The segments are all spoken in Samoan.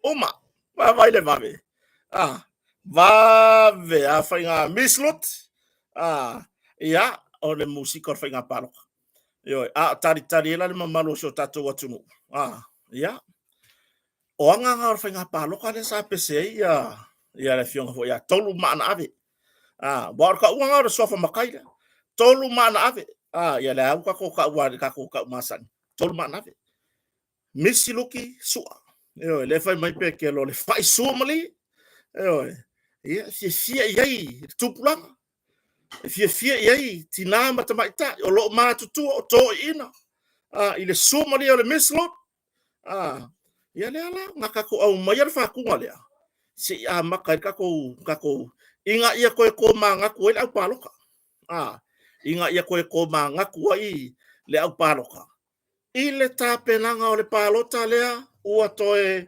Uma, vaavaai le vave. Ah, vave a faiga Miss Lot. Ah, ia, o le musika o le faiga paloka. Ioe, a o talitali ai la le mamalu o si o tatou atunuu. Ah, ia. O agaga o le faiga paloka lea sa pese ai ia ia le afioga foi ia Tolu Maana Ave. Ah, aua o le tauga o le suafa matai lea. Tolu Maana Ave. Ah, ia le au tatou tau a tatou tau masani. Tolu Maana Ave. Misi Luki Sua. Ioe, le fai mai pe ke lo le fai sua mali. Ioe. Ia, fiafia i ai le tupulaga. E fiafia i ai tinā ma tamaitai o lo o matutua o toeaiina i le suamalie o le Miss Lot. Ia lea la, na tatou aumaia le faatuga lea, se i amata ai tatou, tatou, ina ia toe tomanatu ai le au palota. Ina ia toe tomanatu ai le au palota i le tapenaga o le palota lea ua toe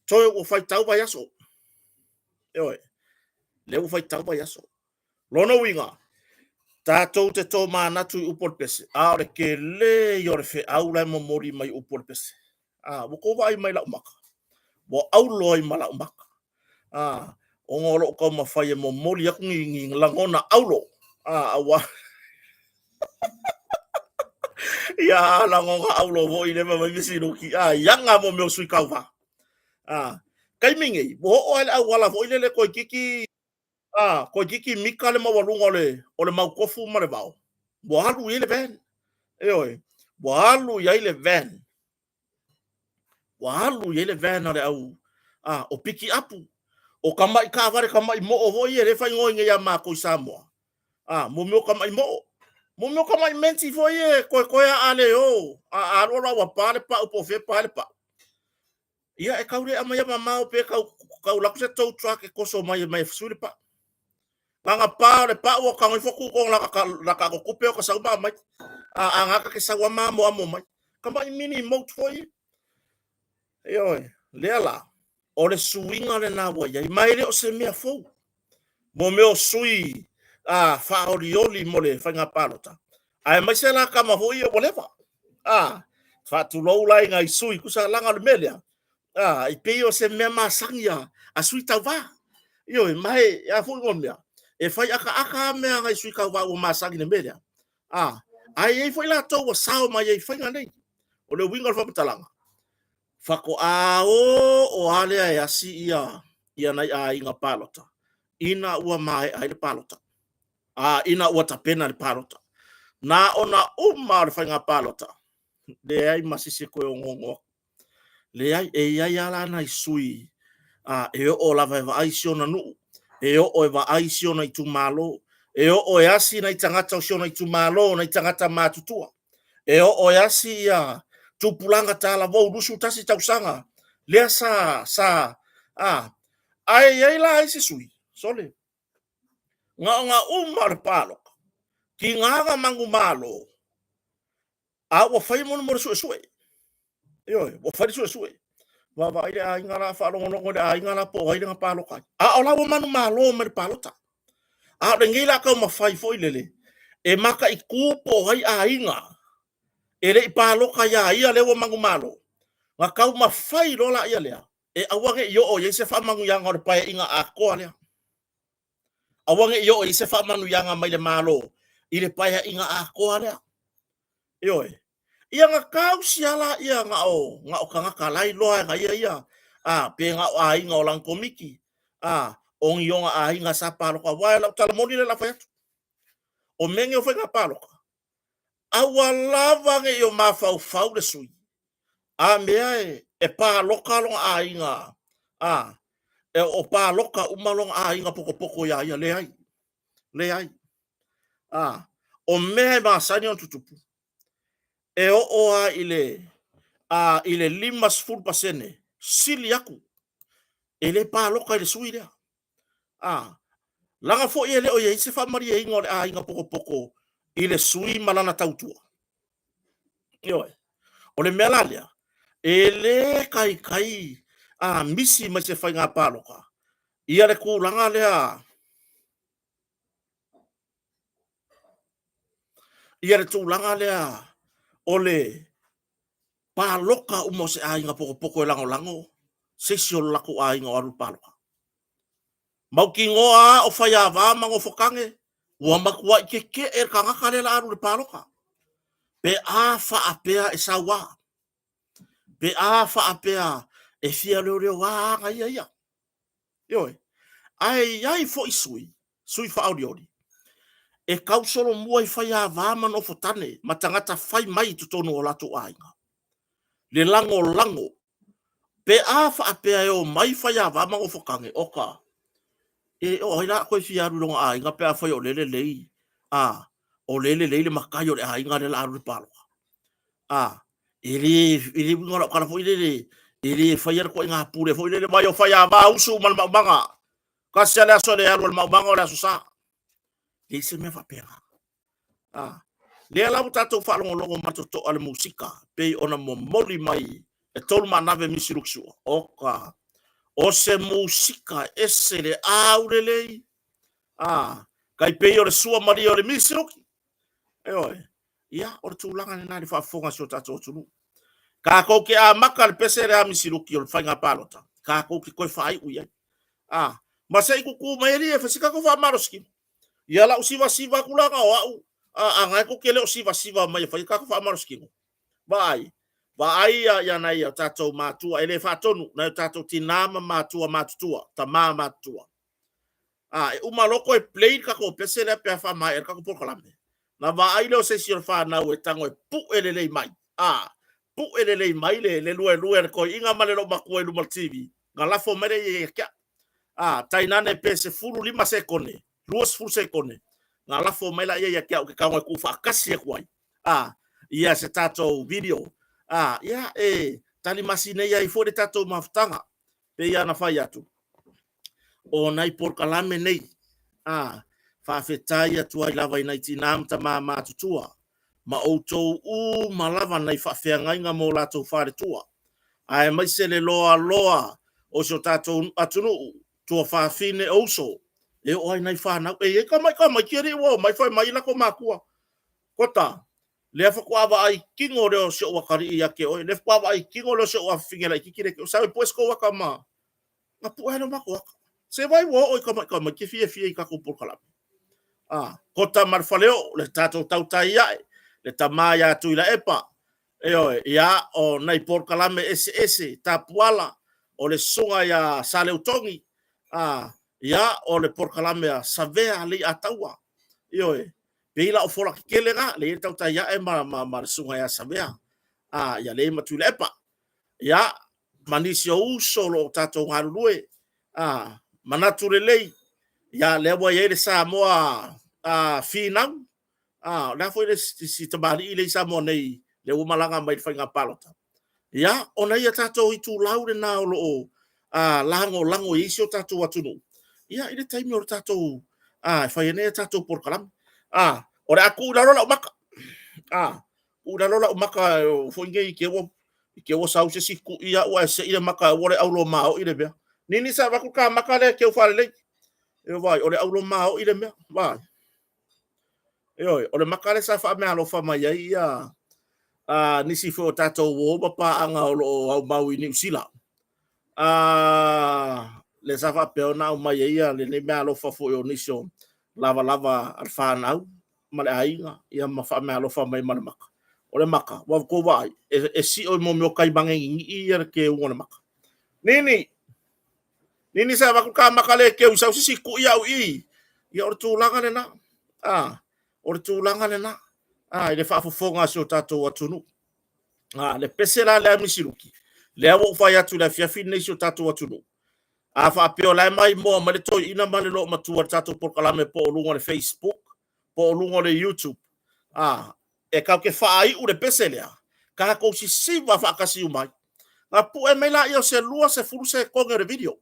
toe ua faitau vaiaso. Ioe, lea ua faitau vaiaso. Lona uiga, tatou te tomanatu i upu o le pese, a o le tele ia o le feau la e momoli mai upu o le pese. A, ua tou vaai mai i lau maka? Ua aulo ai ma lau maka. A, ona o lou taumafai e momoli atu ni, ni lagona aulo. A, aua ia lagona aulo foi le mai misi luki. A, iaga mo mea o sui tauva. A, taimi nei, ua oo lava i le auala foi lele toeitiiti A, toeitiiti mita le maualuga o le, o le mautofu ma le vao, ua alu i ai le van. Ioe, ua alu i ai le van. Ua alu i ai le van a le au, a, o pikiapu, o tamai taavale tamai moo foi ia lea e faaigoa nei ia matou i Samoa. A, mo mea o tamai moo. Mo mea o tamai menti foi ia e toetoe a a le o, a a alu alu lava ua pa le pau po o fea e pa ai le pau. Ia e tau le aumaia mamao pe tau tau alu atu se tow truck e toso mai mai e sui le pau. Lana pa o le pau ua tago ifo tu tonu lana lana tago tupe o ka sau ma aumai. A a gata ke sau a ma amoamo mai. Tamai mini moat foi. Ioe, lea la, o le suiga lena ua i ai, ma e le o se mea fou. Mo mea o sui a faaolioli mo le faiga palota, aemaise la tama foi ia ua leva. A, faatulou la i nai sui, tusa laga o le mea lea, a, e pei o se mea masani a, a sui tauva. Ioe, ma e, a foi mo mea, e fai akaaka a mea a nai sui tauva ua masani i le mea lea. A, ae i ai foi latou ua sao mai ai i faiga nei. O le uiga o le faamatalaga, faatoa oo lava lea e asi ia, ia nai aiga palota ina ua maea ai le palota. A, ina ua tapena le palota. Na ona uma o le faiga palota, leai ma se isi e toe onoono atu. Leai, e i ai lava la nai sui a, e oo lava e vaai si ona nuu, e oo e vaai si ona itumalo, e oo e asi nai tagata o si ona itumalo, nai tagata matutua, e oo e asi ia tupulaga talavou 21 tausaga, lea sa, sa, a, ae i ai la isi sui, sole, na ona uma o le palota, tiga na manumalo, a ua fai mo le suesue. Ioe, ua fai le suesue. Vaavaai le aiga la, faalogologo i le aiga la po o ai lena palota ai. A o la ua manumalo mai le palota. A o lenei la taumafai foi lele, e mataitu po o ai aiga e le i palota iā ia lea ua manumalo, na taumafai loa laia lea, e aua ne i oo i ai se faamanuiaga o le Paeaiga atoa lea. Aua ne i oo i ai se faamanuiaga mai le Malo i le Paeaiga atoa lea. Ioe. Ia na tausi lava laia na o, na o tagata la e iloa e ia ia, a, pe na o aiga o lana komiti, a, o ni ona aiga sa palota. Aua o lau tala moni lea o le a fai atu. O mea nei o faiga palota, aua lava ne i o mafaufau le sui, a mea e, e palota lona aiga, a, e, o palota uma lona aiga potopoto iā ia. Leai, leai. A, o mea e masani ona tutupu, e oo lava i le, a, i le 50% sili atu e le palota i le sui lea. A, leaga foi e le o i ai se faamalieina o le aiga potopoto i le sui ma lana tautua. Ioe. O le mea la lea, e le taitai a misi mai se faiga palota ia le tulaga lea ia le tulaga lea o le palota uma o se aiga potopoto e lagolago se isi o le latou aiga o alu i le palota. Mautinoa lava o Faiava ma Nofotane ua matuai tetee le tagata lea o le a alu i le palota pe a faapea e saua, pe a faapea e fia leoleoa aga ia ia. Ioe. Ae i ai foi sui, sui faaolioli, e tausolomua i Faiava ma Nofotane ma tagata fai mai i totonu o latou aiga le lagolago pe a faapea e omai Faiava ma Nofotane, oka. E o ai la koe fia alu i lona aiga pe afai o lea e lelei, a, o lea e lelei le matai o le aiga lea o le a alu i le palota. A, e le, e le uiga o lau tala foi lele, e le faia le ituaiga pule foi lele, mai o faiava usu ma le maumaga. Tasi lava le aso e le alu ai le maumaga o le aso Sa. Leai se mea faapena. A, lea la ua tatou faalogologo ma le totoa le musika pei ona momoli mai e Tolumaanave Misi Luki Sua. Oka, o se musika e ese le aulelei, a, tai pei o le sua malie o le Misi Luki. Ioe, ia, o le tulaga lena i le faafofoga a si o tatou atunuu. Tatou te amata le pese lea a Misi Luki o le faiga palota, tatou te toe faaiu i ai. A, ma se i tutū mai alii e fai se tatou faamalositino. Ia lau sivasiva atu la na o au, a, a na e tou te le o sivasiva mai e fai tatou faamalositino. Vaai, vaai ia, ia nai o tatou matua, e le faatonu, nai o tatou tinā ma matua matutua, tamā matutua. A, e uma loa toe play le tatou pese lea pe a faamaea le tatou polokalame. Na vaai lea o se isi o le fanau e tago e pue lelei mai, a, pue lelei mai le, le luelue a le toeaina ma le loomatua i luma o le TV, na lafo mai lea ia te au. A, tainane pe 15 sekone, 20 sekone, na lafo mai laia ia te au ke tago e tuufaatasi atu ai, a, ia se tatou video. A, ia, e tali masinei ai foi le tatou mafutaga, pei ona fai atu, o nai polokalame nei, a, faafetai atu ai lava i nai tinā ma tamā matutua, ma outou uma lava nai faafeagaiga ma o latou faletua, aemaise le loaloa o si o tatou atunuu, tuafafine o uso, e oo ai nai fanau. E i ai tamai tamaiti alii ua omai fai mai i latou matua, Kota, lea faatoa vaai tino lea o si ou atalii ia te oe, lea faatoa vaai tino lea o si ou afafine laitiiti lea ia te oe. Sau e pue se tou ata ma na pue lea o matou ata. Se vai ua oo i tamai tamaiti e fiafia i tatou polokalame. A, kota ma le faleoo, le tatou tautai ae, le tama ia Tuilaepa, ioe, ia, o nai polokalame eseese, Tapuala, o le susuga ia Saleutogi, a, ia, o le polokalame a Savea Leiataua, ioe, pei la o fola tetele na, le i ai le tautai ae ma, ma, ma le susuga ia Savea, a, ia lea ma Tuilaepa. Ia, ma nisi o uso o lo o tatou galulue, a, manatu lelei, ia, lea ua i ai le Samoa a, finau, a, o le a foi le si tamalii lea i Samoa nei, lea ua malaga mai i le faiga palota. Ia, o nai a tatou itulau lena o lo o a, lagolago i ai si o tatou atunuu, ia, i le taimi o le tatou, a, e fai ai nei a tatou polokalame. A, o le a tuu i lalo lau maka, a, tuu i lalo lau maka foi nei i te ua i te ua sau se isi tui au ae sei le maka ua le aulo maoi le mea. Nini sa avatu ka maka lea keu faalelei. E vai, o le aulo maoi le mea. Vai. Ioe, o le maka lea sa faameaalofa mai ai ia a, nisi foi o tatou uo ma paaga o lo o aumau i Niu Sila. A, lea sa faapea ona aumai ai ia lenei meaalofa foi o nisi o lavalava a le fanau ma le aiga, ia ma faameaalofa mai ma le maka. O le maka, ua outou vaai, e, e sio i mea o tai magenigii ia le keuga o le maka. Nini, nini sa avatu ka maka le keu i sau sisi kui au i. Ia o le tulaga lena. Ah, o le tulaga lena. Ah, i le faafofoga a si o tatou atunuu. Ah, le pese la lea Misiluki, lea ua ou fai atu i le afiafi lenei si o tatou atunuu. A faapea o la e maimoa mai le toeaina ma le loomatua i le tatou polokalame po o luga o le Facebook, po o luga o le YouTube, a, e tatou te faaiu le pese lea, tatou sisiva faatasi uma ai. Na pue mai laia o se 20 sekone o le video,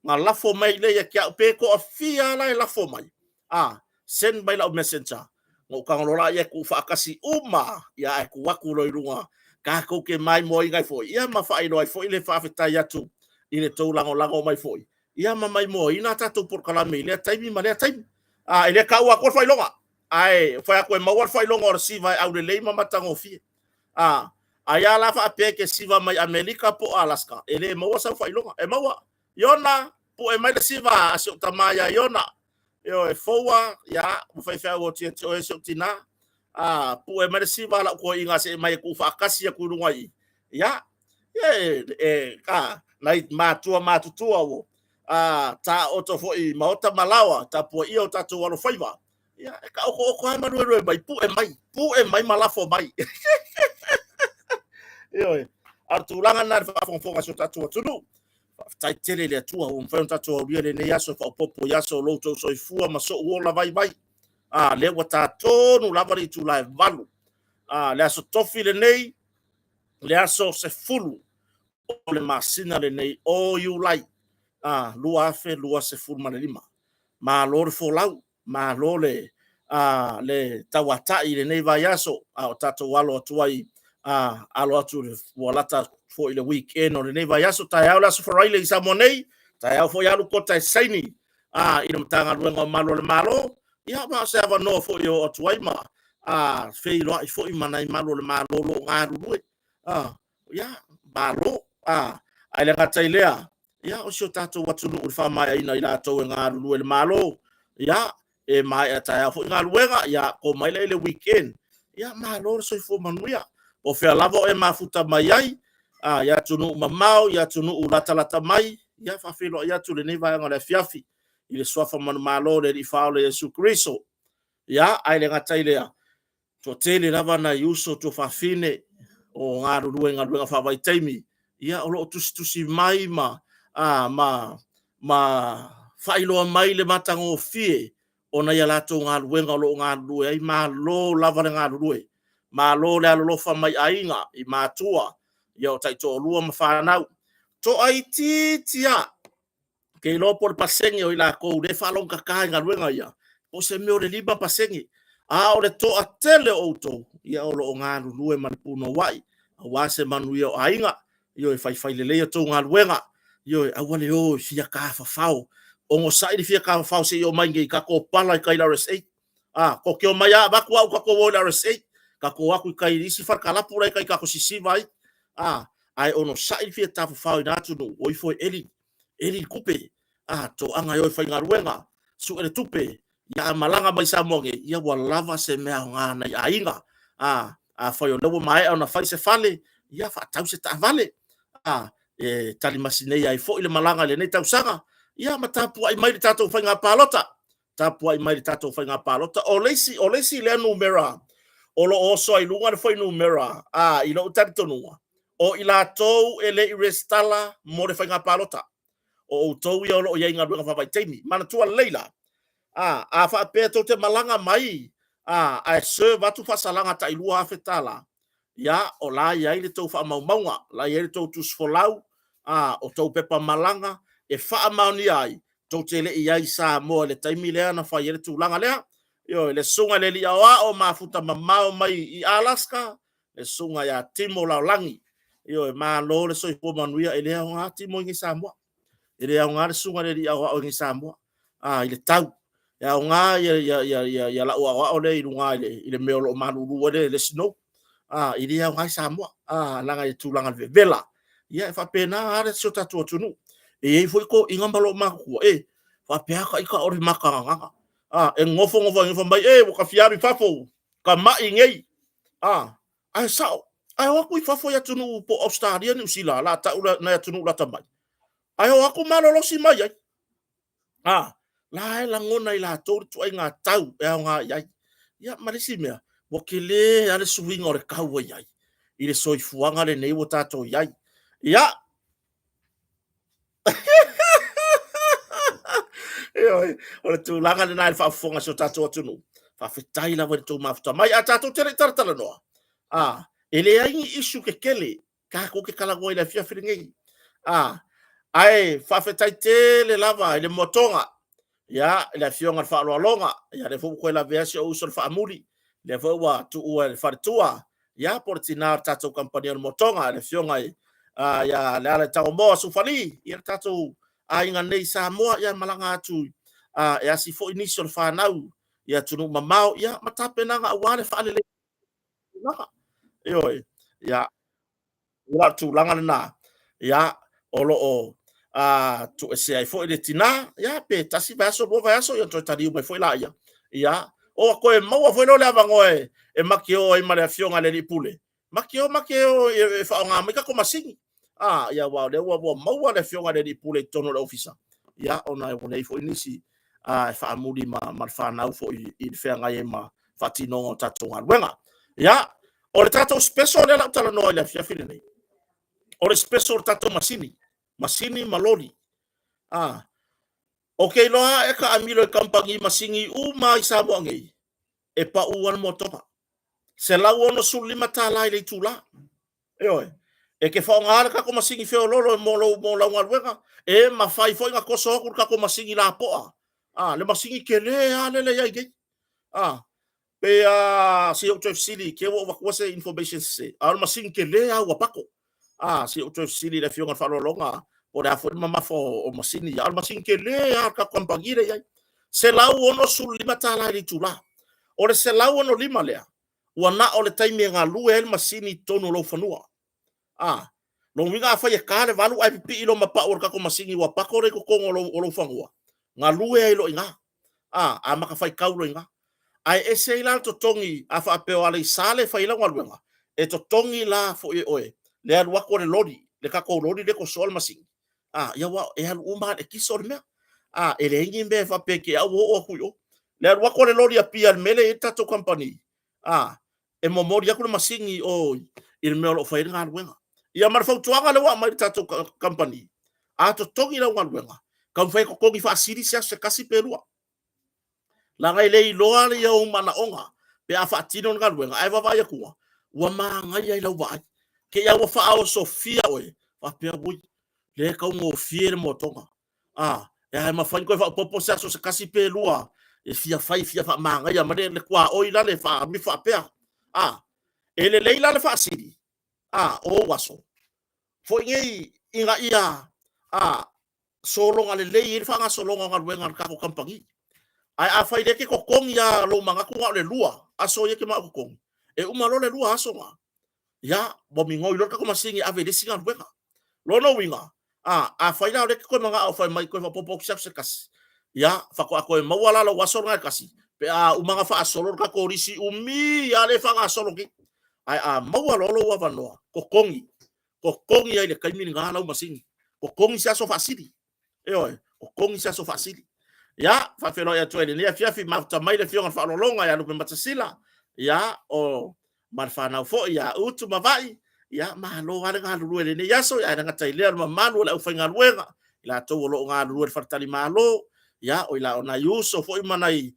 na lafo mai lea ia te au, pe toafia la e lafo mai, a, send mai lau messenger, na ou tago loa lea tuu faatasi uma, ia ae tuu atu loa i luga, tatou te maimoaina ai foi, ia ma faailoa ai foi le faafetai atu i le tou lagolago mai foi, ia ma maimoaina a tatou polokalame i lea taimi ma lea taimi. A, e le taua atua le faailoga, ae fai atu e maua le faailoga o le siva e aulelei ma matagofie. A, ai a la faapea e te siva mai Amerika po o Alaska, e le maua sau faailoga. E maua. Iona, pue mai le siva a si ou tama ia Iona. Ioe, foua, ia, ua faifeau atu ia te oe si ou tinā. A, pue mai le siva a lau toeaina se i mai e tuufaatasi atu i luga i i. Ia, ia e, e, a, nai matua matutua ua, a, taooto foi i maota ma laoa, tapuaia o tatou alofaiva. Ia, e taotooto lava ma luelue mai, pue mai, pue mai ma lafo mai. Ioe, a o le tulaga lena i le faafogafoga a si o tatou atunuu. Faafetai tele i le Atua ua mafai ona tatou aulia lenei aso e faaopoopo i aso o lo outou soifua ma so'u ola vaivai. A, lea ua ta tonu lava le itula e 8. A, le aso Tofi lenei, le aso 10 o le masina lenei o Iulai 2025. Malo le folau, malo le tauatai i lenei vaiaso a o tatou alo atu ai, alo atu ua lata foi le weekend o lenei vaiaso. Taeao le aso Faraile i Samoa nei, taeao foi alu kota e saini i le Matagaluega o Malu o le Malo, ia ma o se avanoa foi e oo atu ai ma feiloai foi ma nai malu o le Malo o lo o galulue. Ia, malo. Ae le gata i lea, ia, o si o tatou atunuu i le faamaeaina i latou e galulue i le Malo, ia, e maea taeao foi galuega, ia, to mai lea i le weekend, ia, malo le soifua manuia. Po o fea lava o e mafuta mai ai, i atunuu mamao, i atunuu latalata mai, ia, faafeiloai atu i lenei vaega o le afiafi i le suafa manumalo o le Alii Faaola Iesu Keriso. Ia, ae le gata i lea, toatele lava nai uso tuafafine o galulue i galuega faavaitaimi, ia o lo o tusitusi mai ma faailoa mai le matagofie o nai a latou galuega o lo o galulue ai. Malo lava le galulue, malo le alolofa mai aiga, i matua, ia o taitoalua ma fanau. Toaitiiti lava, ou te iloa po o le pasene o i latou lea e faalogogata i galuega ia, po o se mea o le 5%. A o le toatele o outou, ia o lo o galulue ma le punouai aua se manuia o aiga. Ioe, faifai lelei a outou galuega, ioe, aua le o e fia tafafao, onosai le fia tafafao se i oo mai i inei, tatou pala i tai i le RSA. A, tou te omai lava avatu au tatou o i le RSA, tatou o atu i tai i le isi fale kalapu la e i tai tatou sisiva ai. A, ae onosai le fia tafafao i na atunuu, o ifo e eli, eli le tupe, a, toaga e o e faigaluega, sue le tupe, ia a malaga mai i Samoa nei, ia ua lava se mea aoga i nai aiga. A, afai o lea ua maea ona fai se fale, ia faatau se taavale, a, e talimasineia ai foi le malaga i lenei tausaga, ia ma tapuai mai i le tatou faiga palota. Tapuai mai i le tatou faiga palota. O le isi, o le isi lea numera o lo o oso ai i luga le fuainumera, a, i lou talitonuga, o i latou e le i resitala mo le faiga palota. O outou ia o lo o i ai i galuega faavaitaimi. Manatua lelei la, a, a faapea tou te malaga mai, a, ae serve atu faasalaga tai $2,000, ia, o la e i ai le tou faamaumauga, o la e i ai le tou tusifolau, a, o tou pepa malaga e faamaonia ai tou te le i i ai i Samoa i le taimi lea na fai ai le tulaga lea. Ioe, le susuga i le alii aoao mafuta mamao mai i Alaska, le susuga ia Timo Laolagi. Ioe, malo le soifua manuia, e le aoga Timo i inei i Samoa. E le aoga le susuga i le alii aoao i inei i Samoa, a, i le tau. E aoga ia lau aoao lea i luga i le mea o lo o malulu ai le snow. A, e le aoga i Samoa, a, leaga i le tulaga o le vevela. Ia, e faapena lava si o tatou atunuu. E i ai foi toeaiina ma loomatutua, e faapea lava ita o le matagatagaga. A, e nonofo nofo ai fai mai, e, ua ta fia alu i fafo, ta mai nei. A, ae sao, ae o atu i fafo i atunuu po o Ausetalia, Niu Sila, la tau nai atunuu lata mai, ae o atu malolosi mai ai. A, la e lagona e latou le ituaiga tau e aoga i ai. Ia, ma le isi mea, ua tele lava le suiga o le tau ua i ai i le soifuaga lenei ua tatou i ai. Ia, Ioe, o le tulaga lena i le faafofoga a si o tatou atunuu. Faafetai lava i le tou mafuta mai. Ae tatou te le i talatalanoa, a, e leai ni issue tetele tatou te talanoa i le afiafi lenei. A, ae faafetai tele lava i le moatoga, ia, i le afioga i le faaaloaloga, ia lea foi ua toe lavea si ou uso i le faamuli, lea foi ua tuua e le faletua, ia, po o le tina o le tatou kamupani o le moatoga, le afioga ia Lealaiatagomoa Sufali, ia le tatou aiga nei i Samoa, ia malaga atu e asi foi nisi o le fanau i atunuu mamao, ia, ma tapenaga aua le faaleleia tulaga. Ioe, ia, o le tulaga lena, ia, o lo o tuuesea ai foi le tina, ia, pe tasi vaiaso, lua vaiaso, ia toe taliu mai foi laia, ia, o toe maua foi lea o le avanoa e ma te o ai ma le afioga i le alii pule, ma te o, ma te o e faaaoga mai tatou masini. A, ia, aua o lea ua maua le afioga i le alii pule i totonu o le ofisa, ia, ona ua leai foi nisi e faamuli ma le fanau foi i le feagai ai ma faatinoga o tatou galuega. Ia, o le tatou special lea la ou talanoa i le afiafi lenei, o le special o le tatou masini. Masini ma loli. A, o ke iloa e ka amilo e kamupani masini uma i Samoa nei, e pau ana motoga. $165 i le itulā. Ioe. E ke whaonga le kako masini feololo e mo lou, mo lau galuega, e mafai foi na koso atu le kako masini lapoa. A, le masini ke le a lele iai nei. A, pe a se ou toe fesili, ke ua ou avatua se information sese, a o le masini tele lava ua pako. A, se i ou toe fesili i le Afioga i le Faaaloaloga po o le a foi le mamafa o masini ia, a o le masini tele lava a le tatou kamupani lea e i ai. $165 i le itula. O le 165 lea, ua na o le taimi e galue ai le masini i totonu o lou fanua. A, lona uiga afai e ta le 8 ae pipii loa ma pau o le tatou masini ua pako lea i totonu o lou fanua, galue ai loa i ina. A, amata faitau loa i ina. Ae ese ai la le totogi a faapea o Aleisa lea e fai ai lau galuega, e totogi la foi e oe le alu atu o le loli, le tatou loli lea e tosoa le masini. A, ia aua e alu uma lava i le eletise o le mea. A, e leai ni mea e faapea e te i lava ua oo atu i o. Le alu atu o le loli i Apia i le mea lea e i ai le tatou kamupani, a, e momoli atu le masini i o i le mea o lo o fai ai le galuega. Ia ma le fautuaga lea ua aumai i le tatou kamupani, a totogi lau galuega, taumafai e totogi faasili se aso se tasi pe lua. Leaga e le iloa ia ou manaoga pe a faatino le galuega, ae vaavaai atu ua manaia i lau vaai. Te i lava ua faaosofia oe, faapea, oi, lea e taugofie le motoga. A, e a e mafai ona toe faaopoopo se aso se tasi pe lua e fia fai, fia faamanaia mai le tuaoi la le faamifo faapea. A, e lelei la le faasili, a, o ou aso, foi nei ina ia, a, sologa lelei ai le faagasologa o galuega a le tatou kamupani. Ae afai lea e te totogi lava lou manatu na o le lua aso ia e te manao e totogi, e uma loa le lua aso na, ia, ua migoi loa le tatou masini e ave i le isi galuega. Lona uiga, a, afai la o lea e te toe manao fai mai toe faaopoopo atu se aso se tasi, ia, faatoa toe maua la lou aso lena e tasi, pe a uma ona faasolo le tatou lisi umi lava lea e faagasolo nei. Ae a maua loa lou avanoa, totogi, totogi ai i le taimi lena lau masini, totogi se aso faasili. Ioe, totogi se aso faasili. Ia, faafeiloai atu ai i lenei afiafi, mafuta mai le Afioga i le Faaaloaloga ia Lupematasila, ia, o ma le fanau foi ia Utu ma Vai, ia, malo lava le galulue i lenei aso, ae le gata i lea o le mamalu o le aufaigaluega, i latou o lo o galulue i le faletalimalo, ia, o i nai uso foi ma nai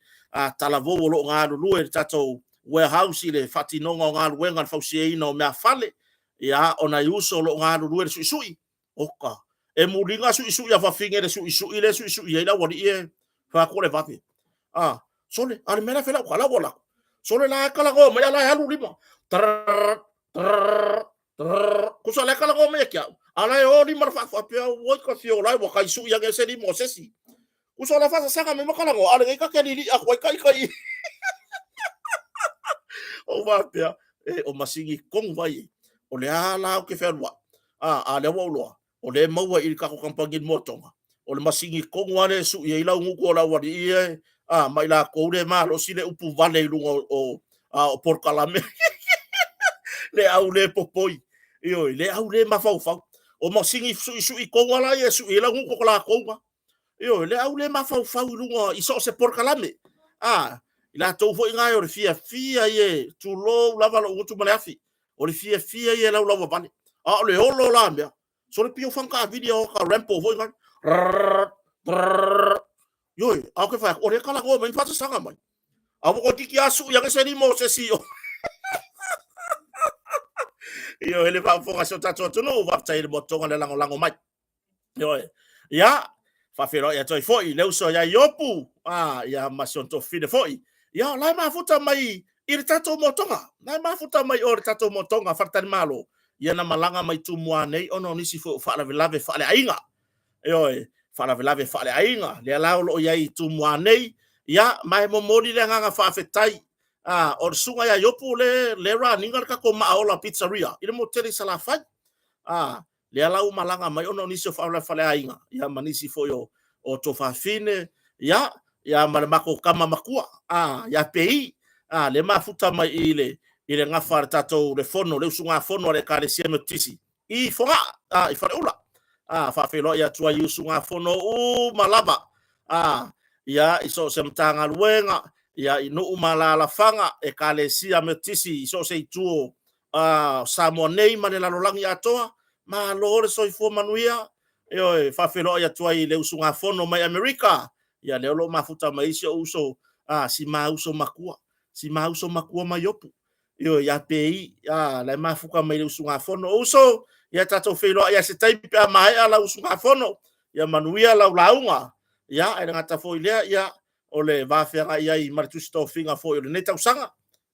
talavou o lo o galulue i le tatou warehouse i le faatinoga o galuega i le fausiaina o meafale, ia, o nai uso o lo o galulue i le suisui, oka, e muliga suisui a fafine le suisui lea e suisui ai le aualii e fai atu o le vave. A, sole, a o le mea la e fai lau tala ua alu atu. Sole la e talanoa mai a la e alu lima. Trrr, trrr, trrr. Tusa la e talanoa mai ia te au, a la e o lima le faapea, oi ka fio la ua tai sui ane se lima o se isi. Uso la faasasaga mai ma talanoa, a o lenei ta te lilii atu ai kai kai. Ou faapea, e, o masini tonu vai e. O le a la ou te fealuai. A, a lea ua ou iloa, o lea e maua i le tatou kamupani le motoga, o le masini tonu lava lea e sui ai lau gutu o le aualii ia e, a, ma i latou lea e malosi le upu vale i luga o, a, o polokalame. Le au le popoi. Ioe, le au le mafaufau. O masini suisui tonu lava la ia e sui ai lau gutu o latou na. Ioe, le au le mafaufau i luga i so o se polokalame. A, i latou foi na o le fiafia ia, tulou lava lou gutu ma le afi, o le fiafia ia e laulauavale. A o le olo la mea, sole pio fana taavili a ka rampo foi na. Ioe, a o ke fai atu, o lea e talanoa mai ma faasasaga mai. A ua toeitiiti lava sui ane se lima o se isi o. Ioe, le faafofoga a si o tatou atunuu, faafetai i le moatoga le lagolago mai. Ioe. Ia, faafeiloai atu ai foi i le uso ia Iopu, a, ia ma si ona tuafafine foi. Ia, o la e mafuta mai i le tatou motoga. La e mafuta mai o le tatou motoga faletalimalo. Ia na malaga mai Tumua nei ona o nisi foi o faalavelave faaleaiga. Ioe, faalavelave faaleaiga. Lea la o lo o i ai i Tumua nei. Ia, ma e momoli le agaga faafetai. A, o le susuga ia Iopu le, le run ina le tatou Maaola Pizzeria i le motu tele i Salafai. A, lea la ua malaga mai ona o nisi o faalavelave faaleaiga, ia ma nisi foi o, o tuafafine, ia, ia ma le matou tama matua, a, ia Pei, a, lea mafuta mai i le, i le gafa a le tatou, le fono, le usugafono a le Ekalesia Metotisi i Fogaa, a, i Faleula. A, faafeiloai atu ai i usugafono uma lava, a, ia, i so o se Matagaluega, ia, i nuu ma alaalafaga, Ekalesia Metotisi i so o se itu o, a Samoa nei ma le lalolagi atoa, malo le soifua manuia. Ioe, faafeiloai atu ai i le usugafono mai Amerika. Ia lea o lo o mafuta mai si ou uso, a, si ma uso matua, si ma uso matua mai Iopu. Ioe, ia Pei, a, la e mafuta mai le usugafono. O uso, ia tatou feiloai lava i se taimi pe a maea lau usugafono. Ia manuia lau lauga. Ia, ae le gata foi i lea, ia, o le va feagai ai ma le tusi tofiga foi o lenei tausaga.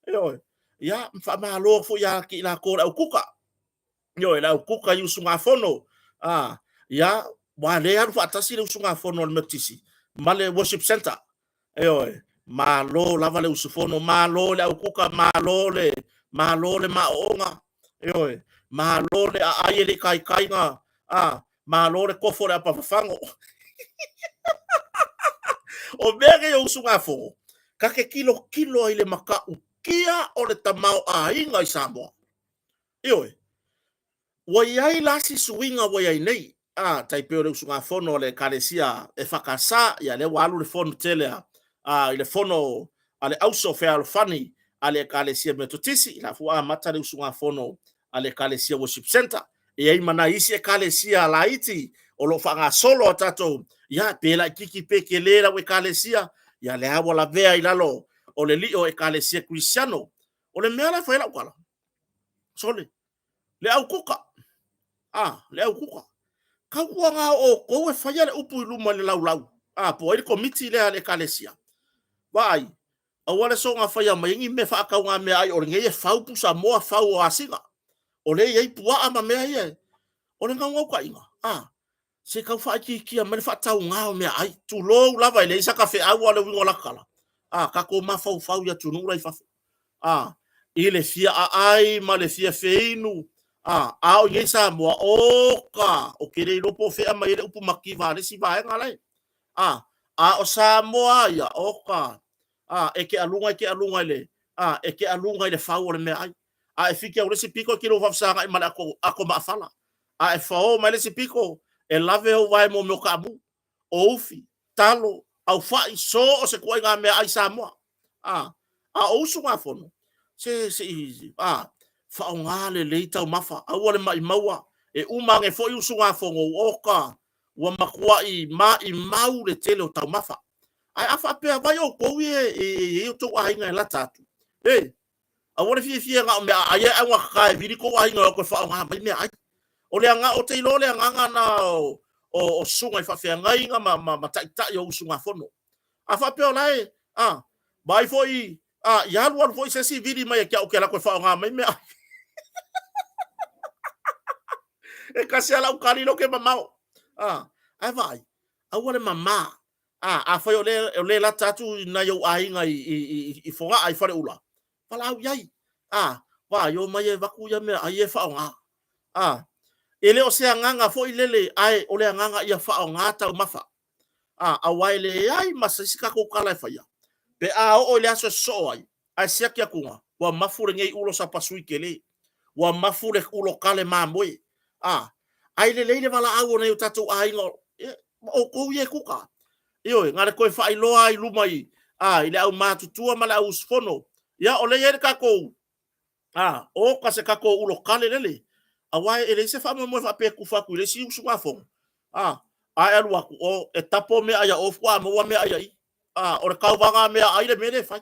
Ioe, ia, faamalo foi ia i latou o le au kuka. Ioe, le au kuka i usugafono, a, ia, aua o lea e alu faatasi le usugafono a le Metotisi ma le Worship Centre. Ioe, malo lava le usufono, malo le au kuka, malo le, malo le maooga, ioe, malo le aai e le i taitai na, a, malo le tofo o le apafafago. O mea nei o usugafono, ta te tilotilo ai i le matautia o le tamaoaiga i Samoa. Ioe, ua i ai la si suiga ua i ai nei, a, tai pei o le usugafono a le Ekalesia EFKS, ia lea ua alu le fono tele a, a, i le fono a le Auso Fealofani a le Ekalesia Metotisi, la foi ua amata le usugafono a le Ekalesia Worship Centre. E i ai ma nai isi Ekalesia laiti o lo o faagasolo a tatou, ia, pe laitiiti pe tele lau Ekalesia, ia lea ua lavea i lalo o le lio o Ekalesia Kerisiano. O le mea la e fai ai lau tala, sole, le au kuka, a, le au kuka. Tautuana o outou e faia le upu i luma i le laulau, a, po o ai le komiti lea a le Ekalesia. Vaai, aua le soona faia mai ai ni mea faatauga meaai o lenei e fau pusamoa, fau o asiga. O lea e i ai puaa ma mea ia. O le naunautaiga, a, se tau faaitiitia mai le faatauga o meaai, tulou lava, e leai sata feau, a o le uiga o lata tala, a, tatou mafaufau i atunuu la i fafo, a, i le fia aai ma le fia feinu, a, a o i inei i Samoa, oka, ou te le iloa po o fea e aumai ai le upu mativa a le isi vaega la e, a, a o Samoa lava ia, oka, a, e te aluga e te aluga i le, a, e te aluga i le fau o le meaai. A e fiki atu i le isi pito e te lua faafesagai ma le ato, ato maafala. A e fao mai le isi pito, e lave ou vae mo mea o taamu, o ufi, talo, aufai, so o se ituaiga meaai Samoa. A, a o usugafono, se, se i, a, faaaoga lelei taumafa, aua le maimau'a, e uma ane foi usugafono, oka, ua matuai maimau le tele o taumafa. Ae a faapea vai outou ia e i ai outou aiga e lata atu, e, aua le fiafia na o mea aai ae augatata e vili tou aiga e o atu e faaaoga mai meaai. O le aga, ou te iloa o le agaga na o, o, o susuga i faafeagaiga ma, ma, ma taitai o usugafono. A faapea o la e, a, vaai foi, a, i alu alu foi se isi vili mai ia te au ou te alu atu e faaaoga mai meaai. E tasi lava lau tali lea ou te mamao. A, ae vaai, aua le mama. A, afai o lea, o lea e lata atu nai ou aiga i, i, i, i Fogaa i Faleula, valaau i ai. A, vaai, omai e avatu ia meaai ia e faaaoga. A, e le o se agaga foi lele, ae o le agaga ia faaaoga taumafa. A, aua e leai ma se isi tatou tala e faia, pe a oo i le aso e sosoo ai, ae siaki atuga, ua mafu lenei ulo sapasui tele, ua mafu le ulo kale mamoe. A, ai lelei le valaau o nai o tatou aiga, e, outou ia e kuka. Ioe, na le toe faailoa ai i luma i, a, i le aumatutua ma le au usufono. Ia, o lea e i ai le tatou, a, oka se tatou ulo kale lele, aua e leai se faamoemoe faapea e tufa atu i le isi usugafono. A, a e alu atu, o, e tapo meaai a o faatoa maua meaai a i. A, o le tauvaga meaai le mea lea e fai.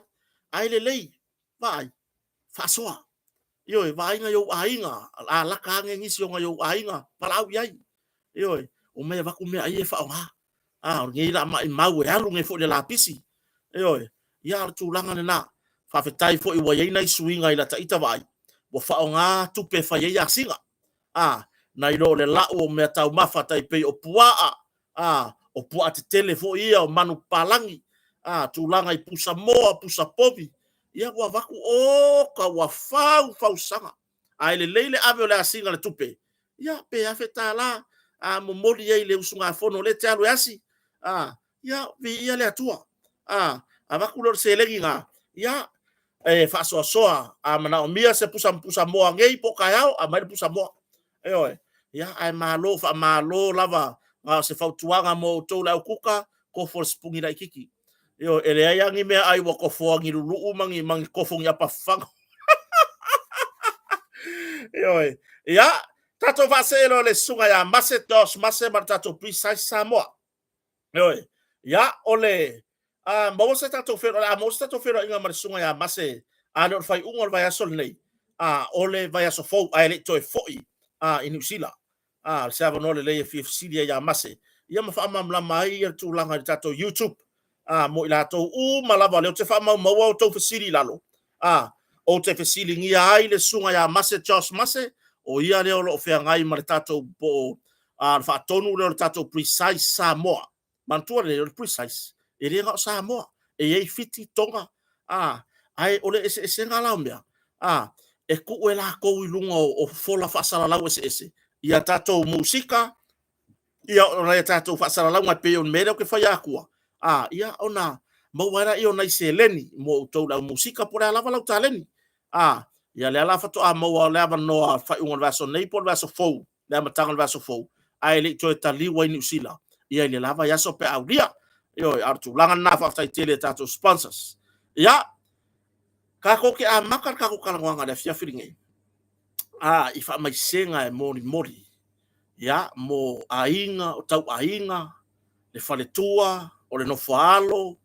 Ae lelei, vaai, faasoa. Ioe, vaai nai ou aiga, alaka ane nisi o nai ou aiga, valaau i ai. Ioe, omai avatu meaai ia e faaaoga. A, o lenei la maimau e alu nei foi le lapisi. Ioe, ia o le tulaga lena. Faafetai foi ua i ai nai suiga i lata ita vaai, ua faaaoga tupe e fai ai asiga. A, nai lo le lau o mea taumafa tai pei o puaa, a, o puaa tetele foi ia, o manu papalagi, a, tulaga i pusa moa, pusa povi, ia ua avatu, oka, ua fau fausaga. Ae lelei le ave o le asiga i le tupe, ia, pe $1,000, a momoli ai i le usugafono o lea e te alu e asi, a, ia, viia le Atua. A, avatu lea o le seleni lena, ia, e faasoasoa, a manaomia se pusa pusa moa nei po o taeao, aumai le pusa moa. Ioe. Ia, ae malo, faamalo lava. Na o se fautuaga mo outou le au kuka, kofo le sipuni laitiiti. Ioe, e leai lava ni meaai ua tofoa ni luluu ma ni, ma ni kofo ni apafafago. Ioe. Ia, Tatou faasee loa le susuga ia Mase Josh Mase ma le tatou Precise Samoa. Ioe. Ia, o le a maua se tatou o le a maua se tatou feiloaiga ma le susuga ia Mase a le o le faaiuga o le vaiaso lenei, a o le vaiaso fou ae le i toe foi i Niu Sila. A o se avanoa lelei e fia fesili ai ia Mase, ia ma faamalamalama ai le tulaga i le tatou YouTube mo i latou uma lava, lea ou te faamaumaua outou fesili i lalo, ou te fesiligia ai le susuga ia Mase Josh Mase, o ia lea o lo o feagai ma le tatou po o le faatonu lea o le tatou Precise Samoa. Manatua lelei, o le Precise, e le na o Samoa, e i ai Fiti, Toga, ae o le eseesega la o mea, e tuu e latou i luga o fola faasalalau eseese ia tatou musika, ia o nai a tatou faasalalauga e pei o le mea lea ou te faia atua, ia ona maua ai lea o nai seleni mo outou le au musika po o le a lava lau taleni. Ia lea la faatoa maua le avanoa faaiuga o le vaiaso nei po o le vaiaso fou, le amataga o le vaiaso fou, ae le i toe taliu ai Niu Sila ia i le la vaiaso pe a aulia. Ioe, a o le tulaga lena, faafetai tele i tatou sponsors. Ia, tatou te amata le tatou talanoaga i le afiafi lenei i faamaisega e molimoli ia, mo aiga, o tauaiga, le faletua, o le nofoaalo,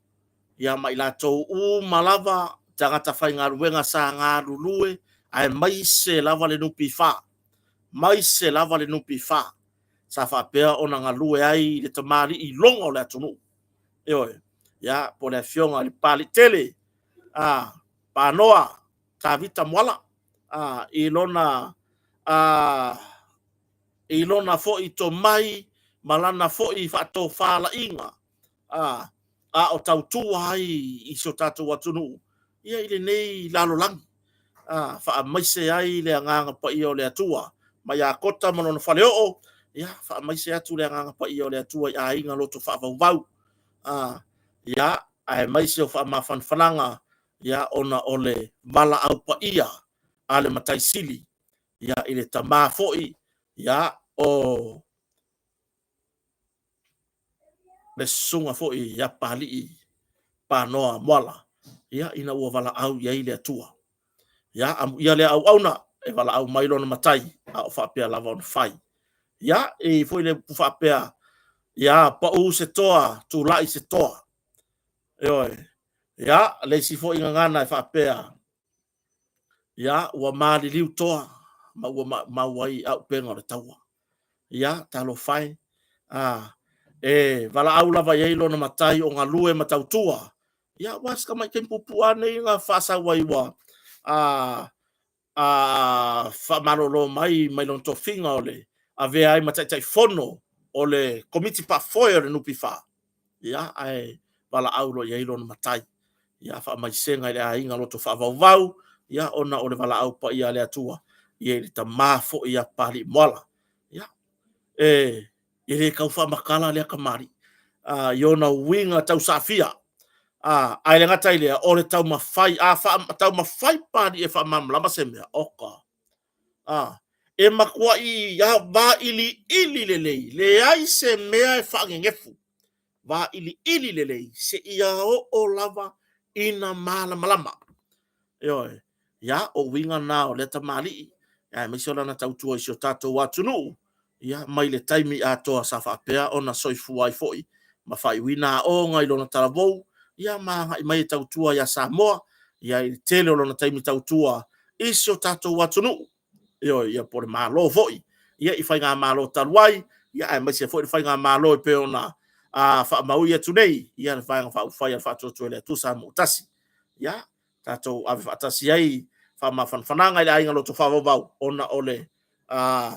ia ma i latou uma lava tagata faigaluega sa galulue, aemaise lava le NPF, aemaise lava le NPF sa faapea ona galue ai le tamalii iloga o le atunuu. Ioe, ia, po o le afioga i le Papaliitele Panoa Tavita Moala i lona foi tomai ma lana foi faatofalaiga a o tautua ai i si o tatou atunuu ia i lenei lalolagi. Faamaise ai le agaga paia o le Atua mai ia Kota ma lona faleoo, ia faamaise atu le agaga paia o le Atua i aiga loto faavauvau. Ia, aemaise o faamafanafanaga ia ona o le valaau paia a le Matai Sili ia i le tama foi ia o le susuga foi ia Papalii Panoa Moala ia ina ua valaau i ai le Atua. Ia amuia lea auauna e valaau mai lona matai a o faapea lava ona fai. Ia e i ai foi le upu faapea, ia pau se toa, tulai se toa. Ioe. Ia, le isi foi gagana e faapea, ia, ua maliliu toa ma ua maumau ai auupega o le taua. Ia, talofa e, e valaau lava i ai lona matai o galue ma tautua. Ia, aua si tamai taimi puupuu lava lenei na faasau ai ua faamalolo mai mai lona tofiga o le avea ai ma Taitaifono o le Komiti Faafoe o le NPF, ia, ae valaau loa i ai lona matai. Ia, faamaisega i le aiga loto faavauvau, ia, ona o le valaau paia a le Atua, ia i le tama foi ia Papalii Moala. Ia, e le tau faamatala lea tamalii i ona uiga tausaafia. Ae le gata i lea, o le taumafai, a taumafai Papalii e faamalamalama se mea, oka, e matuai vailiili lelei, leai se mea e faanenefu, vailiili lelei seia oo lava ina malamalama. Ioe, ia, o uiga na o lea tamalii, aemaise o lana tautua i si o tatou atunuu, ia, mai le taimi atoa sa faapea ona soifua ai foi ma faaiuina aoga i lona talavou, ia, ma agai mai e tautua ia Samoa, ia, i le tele o lona taimi tautua i si o tatou atunuu. Ioe, ia, po o le Malo foi, ia, i faigamalo talu ai, ia, aemaise foi le faigamalo e pei ona faamaui atu nei, ia, le Vaega Faaupufai a le Faatuatua i le Atua Samoa ua Tasi. Ia, tatou ave faatasi ai faamafanafanaga i le aiga loto faavauvau ona o le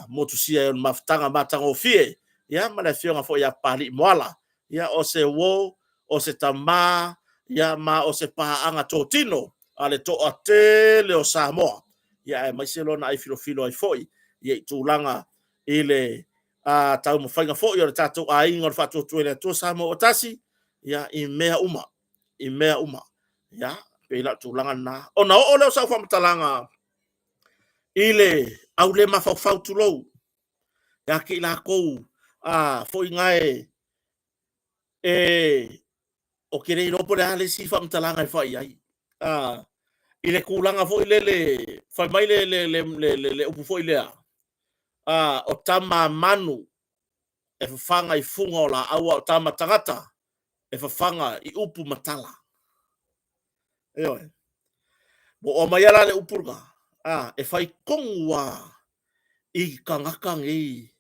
motusia o le mafutaga matagofie, ia, ma le afioga foi ia Papalii Moala. Ia, o se uo, o se tama, ia, ma o se paaga totino a le toatele o Samoa, ia, aemaise lona ai filofilo ai foi ia i tulaga i le taumafaiga foi o le tatou aiga o le Faatuatua i le Atua Samoa ua Tasi, ia, i mea uma, i mea uma. Ia, pei la o le tulaga lena. Ona oo lea o sau faamatalaga i le au le mafaufau, tulou, ia te i latou foi na e ou te le iloa po o le a le isi faamatalaga e fai i ai. I le tulaga foi lele, fai mai le upu foi lea, O tama a manu e fafaga i fuga o laau, a o tama tagata e fafaga i upu ma tala. Ioe. Ua oo mai la le upu lena, e fai tonu lava i tagata nei.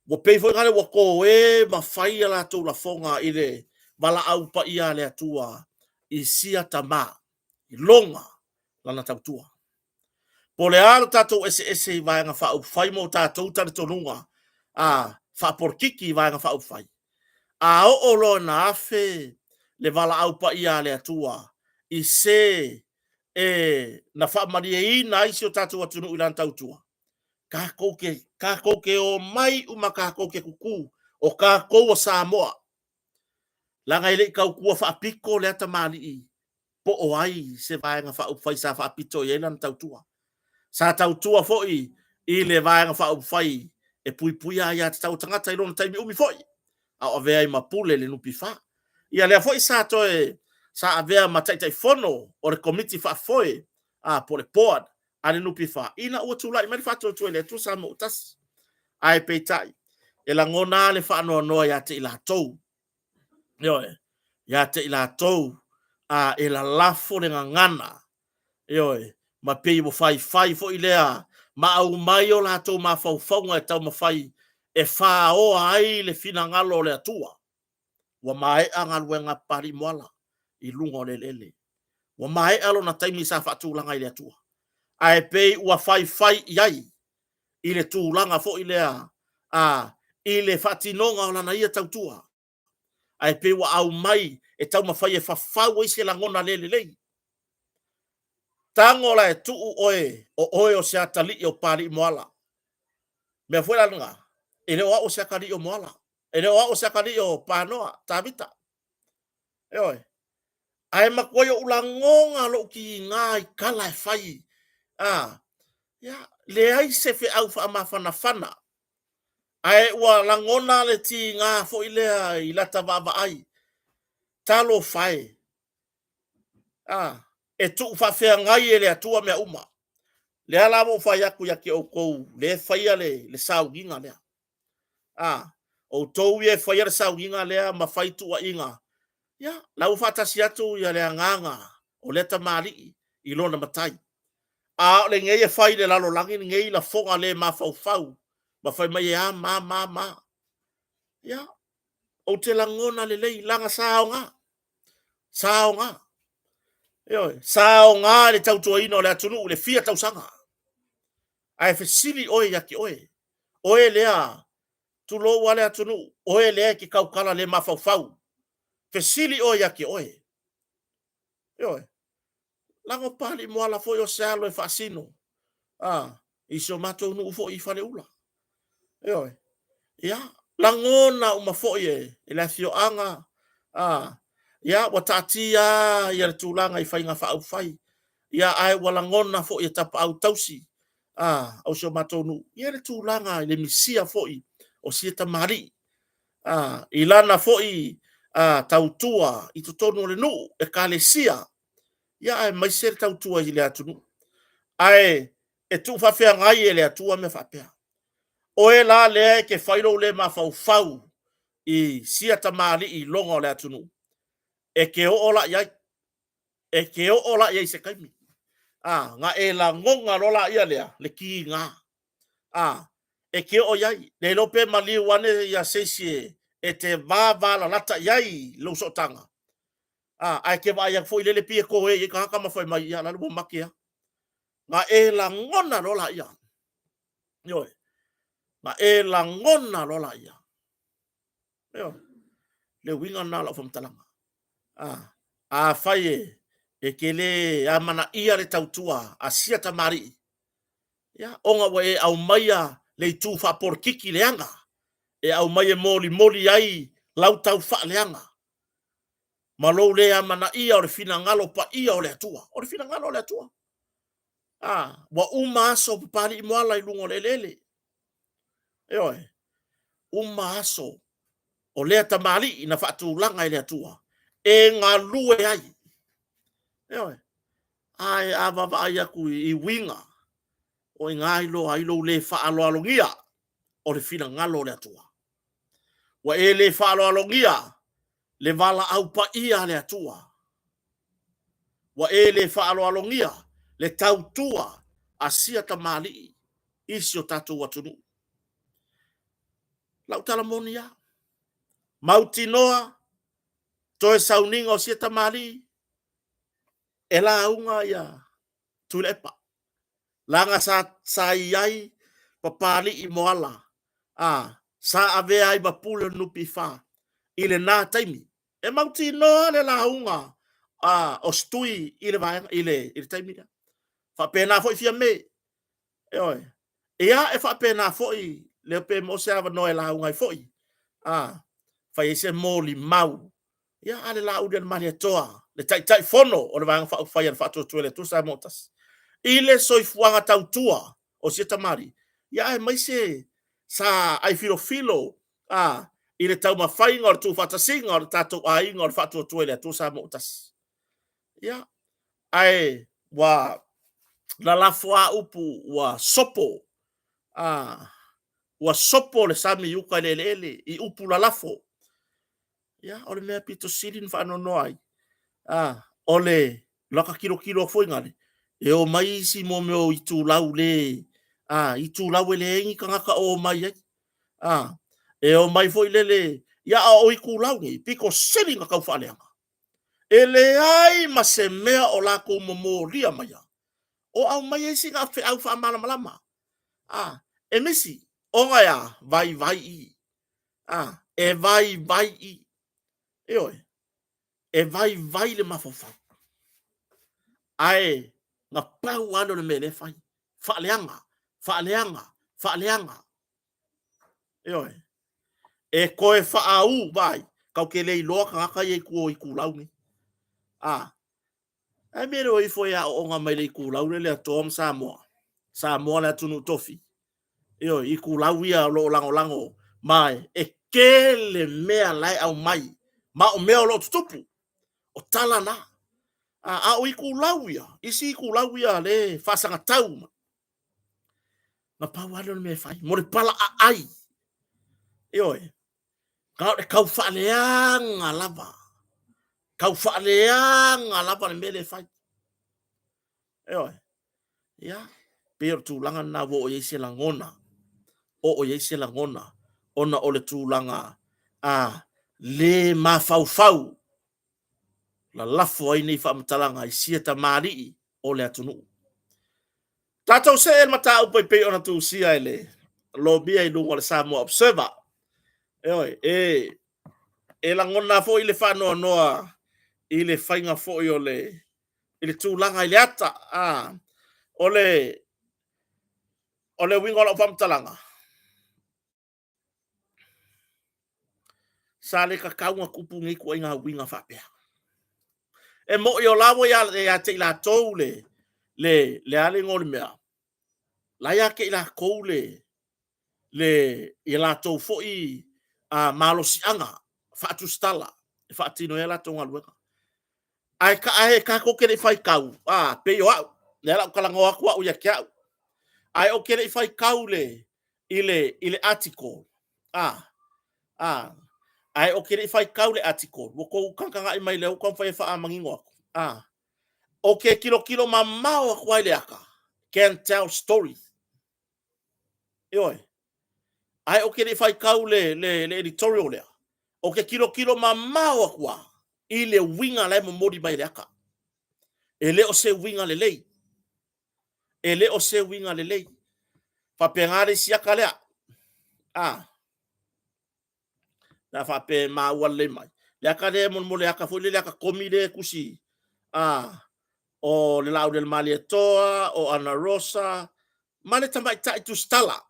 Ua pei foi lea ua toe ma fai a latou lafoga i le valaau paia a le Atua i sia tama, i lona lana tautua. Po o le a lo tatou eseese i Vaega Faaupufai ma o tatou talitonuga faapolokiki i Vaega Faaupufai, a oo loa ina afe le valaau paia a le Atua i se e na faamalieina ai si o tatou atunuu i lana tautua, tatou te omai uma tatou te tutu, o tatou o Samoa, leaga e le i tautua faapito lea tamalii po o ai se Vaega Faaupufai sa faapito i ai lana tautua. Sa tautua foi i le Vaega Faaupufai e Puipuia Aia Tatau a Tagata i lona taimi umi foi, a o avea ai ma pule i le NPF. Ia lea foi sa toe sa avea ma Taitaifono o le Komiti Faafoe po o le Board a le NPF ina ua tulai mai le Faatuatua i le Atua Samoa ua Tasi. Ae peitai, e lagona lava le faanoanoa ia te i latou, ioe, ia te i latou e lalafo le gagana, ioe, ma pei ua faifai foi lea ma aumai o latou mafaufauga e taumafai e faoa ai le finagalo o le Atua. Ua maea galuega a Papalii Moala i luga o le eleele. Ua maea lona taimi sa faatulaga e le Atua. Ae pei ua faifai i ai i le tulaga foi lea i le faatinoga o lana ia tautua. Ae pei ua aumai e taumafai e fafau ai se lagona le lelei. Tago la e tuu oe o oe o se atalii o Papalii Moala. Mea foi la lena, e le o au o se atalii o Moala, e le o au o se atalii o Panoa, Tavita. Ioe. Ae matuai ou lagona lou tiga i tala e fai. Ia, leai se feau faamafanafana, ae ua lagona le tiga foi lea i lata vaavaai. Talofa e, e tuu faafeagai e le Atua mea uma. Lea la ua ou fai atu ia te outou lea e faia le sauniga lea. Outou ia e faia le sauniga lea ma fai tuuaiga, ia, la ua faatasi atu ia le agaga o lea tamalii i lona Matai. A o lenei e fai i le lalolagi lenei lafoga le mafaufau ma fai mai e a ma ma ma. Ia, ou te lagona lelei, leaga sa aoga. Sa aoga. Ioe, sa aoga i le tautuaina o le atunuu i le fia tausaga. Ae fesili oe ia te oe, oe lea, tulou lava le atunuu, oe lea e te tautala le mafaufau. Fesili oe ia te oe. Ioe. Leaga o Papalii Moala foi o se alo e faasino i si o matou nuu foi i Faleula. Ioe. Ia, lagona uma foi e le afioaga, ia, ua taatia lava le tulaga i Faiga Faaupufai, ia, ae ua lagona foi e tapaau tausi o si o matou nuu ia le tulaga i le misia foi o sia tamalii i lana foi tautua i totonu o le nuu, ekalesia, ia aemaise le tautua i le atunuu. Ae e tuu faafeagai e le Atua mea faapea. Oe la lea e te fai lou le mafaufau i sia tamalii iloga o le atunuu, e te oo la i ai, e te oo la i ai i se taimi, na e lagona loa laia lea, le tiga. E te oo i ai, le iloa pe maliu ane se isi e te vavalalata i ai i lou sootaga, ae te vaai atu foi lele pei e toe i ai tagata ma fai mai, ia lale ua mate lava. Na e lagona loa laia, ioe, na e lagona loa laia. Ioe, le uiga lena o lau faamatalaga. Afai e te le amanaia le tautua a sia tamalii, ia, ona ua e aumaia le itu faapolokiki leaga e aumai e molimoli ai lau tau faaleaga ma lou le amanaia o le finagalo paia o le Atua. O le finagalo o le Atua. Ua uma aso o Papalii Moala i luga o le eleele. Ioe, uma aso o lea tamalii na faatulaga e le Atua e galue ai. Ioe. Ae a vaavaai atu i uiga, o i ina e iloa ai lou le faaaloalogia. o le finagalo o le Atua. Ua e le faaaloalogia le valaau paia a le Atua. Ua e le faaaloalogia le tautua a sia tamalii i si o tatou atunuu. Lau tala moni lava, mautinoa toe sauniga o sia tamalii e lauga ia Tuilaepa, leaga sa i ai Papalii Moala, sa avea ai ma pule o le NPF i lena taimi. E mautinoa le lauga o Setui i le vaega i le taimi lea. Faapena foi Fiame. Ioe. Ia e faapena foi le pe maua se avanoa e lauga ai foi, fai ai se molimau ia a le Laaulialemalietoa, le Taitaifono o le Vaega Faaupufai a le Faatuatua i le Atua Samoa ua Tasi, i le soifuaga tautua o sia tamalii, ia aemaise sa aifilofilo i le taumafaiga o le tuufaatasiga o le tatou aiga o le Faatuatua i le Atua Samoa ua Tasi. Ia, ae ua lalafo lava upu ua sopo, ua sopo le sami i uta i le eleele i upu lalafo. Ia, o le mea pito sili ona faanoanoa ai, o le lata tilotilo foi lale, e omai isi mea o itulau le, itulau e leai ni tagata o omai ai. E omai foi lele, ia a o itulau nei, pito sili ona taufaaleaga. E leai ma se mea o latou momolia maia, o aumai ai sina feau faamalamalama. E misi, ona e a? Vaivai i. E vaivai i. Ioe, e vaivai le mafaufau. Ae na pau lava lea o le mea lea e fai, faaleaga, faaleaga, faaleaga. Ioe. E toe faauu, vaai, tatou te le iloa tagata ia i tua o itulau nei. A, ae mea le o ifo e aooga mai le itulau lea le Atoa ma Samoa, Samoa le atunuu tofi. Ioe, itulau ia o lo o lagolago ma e tele mea la e aumai, ma o mea o lo o tutupu. O tala na. A o itulau ia, isi itulau ia lea e faasagatau, na pau lava lea o le mea e fai, mo le palaaai. Ioe, na o le tau faaleaga lava, tau faaleaga lava le mea lea e fai. Ioe, ia, pei o le tulaga lena ua oo i ai se lagona, oo i ai se lagona, ona o le tulaga le mafaufau lalafo ai nei faamatalaga i sia tamalii o le atunuu. Tatou see i le mataupu e pei ona tusia e le lomia i luga o le Samoa Observer. Ioe, e lagona foi le faanoanoa i le faiga foi o le i le tulaga i le ata. O le uiga o lau faamatalaga, sa le tatau ona tupu nei ituaiga uiga faapea. E moni o la ua ia te i latou le a le igoa o le mea, la e ia te i latou le latou foi malosiaga faatusitala e faatino ai a latou galuega. Ae tatou te le i faitau, pei o au, lea o le a ou talanoa atu au ia te au, ae ou te le i faitau i le article, ae ou te le i faitau i le article, ua outou tagatagai mai lea ua taumafai e faamanino atu, ou te tilotilo mamao atu lava i le ata, can tell story. Ioe. Ae ou te le i faitau le editorial lea, ou te tilotilo mamao atu lava i le uiga la e momoli mai e le ata. E le o se uiga lelei. E le o se uiga lelei. Faapena le isi ata lea. A. Na faapea e maua lelei mai. Le ata lea mo le ata foi lea, le ata komi lea e tusi a o le Laaulialemalietoa, o Ana Rosa, ma le tamaitai tusitala.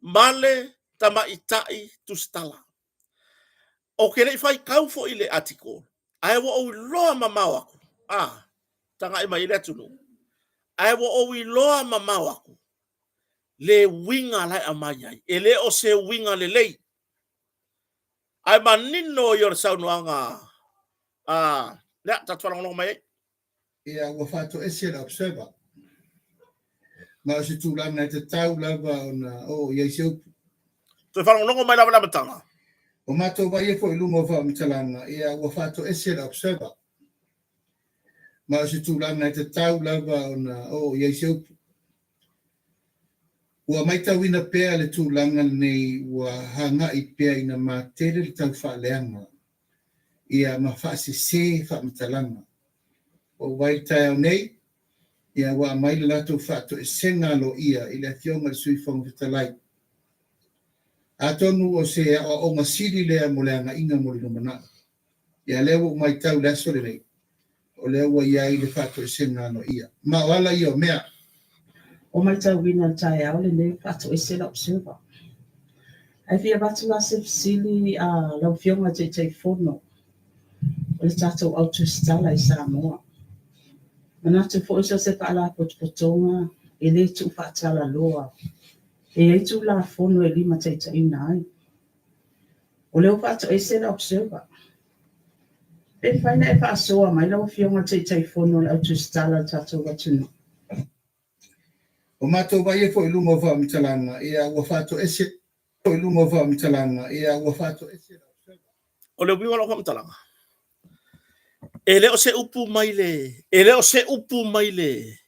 Ma le tamaitai tusitala. Ou te le i faitau foi i le article, ae ua ou iloa mamao atu, a, tagai mai i le atunuu, ae ua ou iloa mamao atu le uiga la e aumai ai. E le o se uiga lelei. Ae manino ia o le saunoaga a lea, tatou faalogologo mai ai. Ia, ua faatoese le Observer. Ma o se tulaga e tatau lava ona oo i ai se upu. Toe faalogologo mai lava i le amataga. Ua matou vaaia foi i luga o faamatalaga, ia ua faatoese le Observer. Ma o se tulaga e tatau lava ona oo i ai se upu. Ua matauina pea le tulaga lenei ua agai pea ina matele le taufaaleaga ia ma faasese faamatalaga. Ua ou vaai i le taeao nei, ia ua aumai le latou faatoesega aloaia i le Afioga i le Sui Fofoga Fetalai. Atonu o se aoaoga sili lea mo le agaiga mo le lumanai. Ia lea ua ou matau i le aso lenei, o lea ua i ai le faatoesega aloaia. Ma o ala ia o mea. Ua matauina i le taeao lenei ua faatoese lau Observer. Ae fia avatu la se fesili a lau Afioga i le Taitaifono o le tatou au tusitala i Samoa. Manatu foi so o se faalapotopotoga e le tuufaatalaloa e i ai Tulafono e limataitaiina ai. O lea ua faatoese le Observer. Pe mafai ona e faasoa mai lau Afioga i le Taitaifono o le au tusitala a le tatou atunuu? Ua matou vaaia foi i luga o faamatalaga, ia ua faatoese foi i luga o faamatalaga, ia ua faatoese le Observer. O le uiga o lau faamatalaga, e le o se upu mai le, e le o se upu mai le,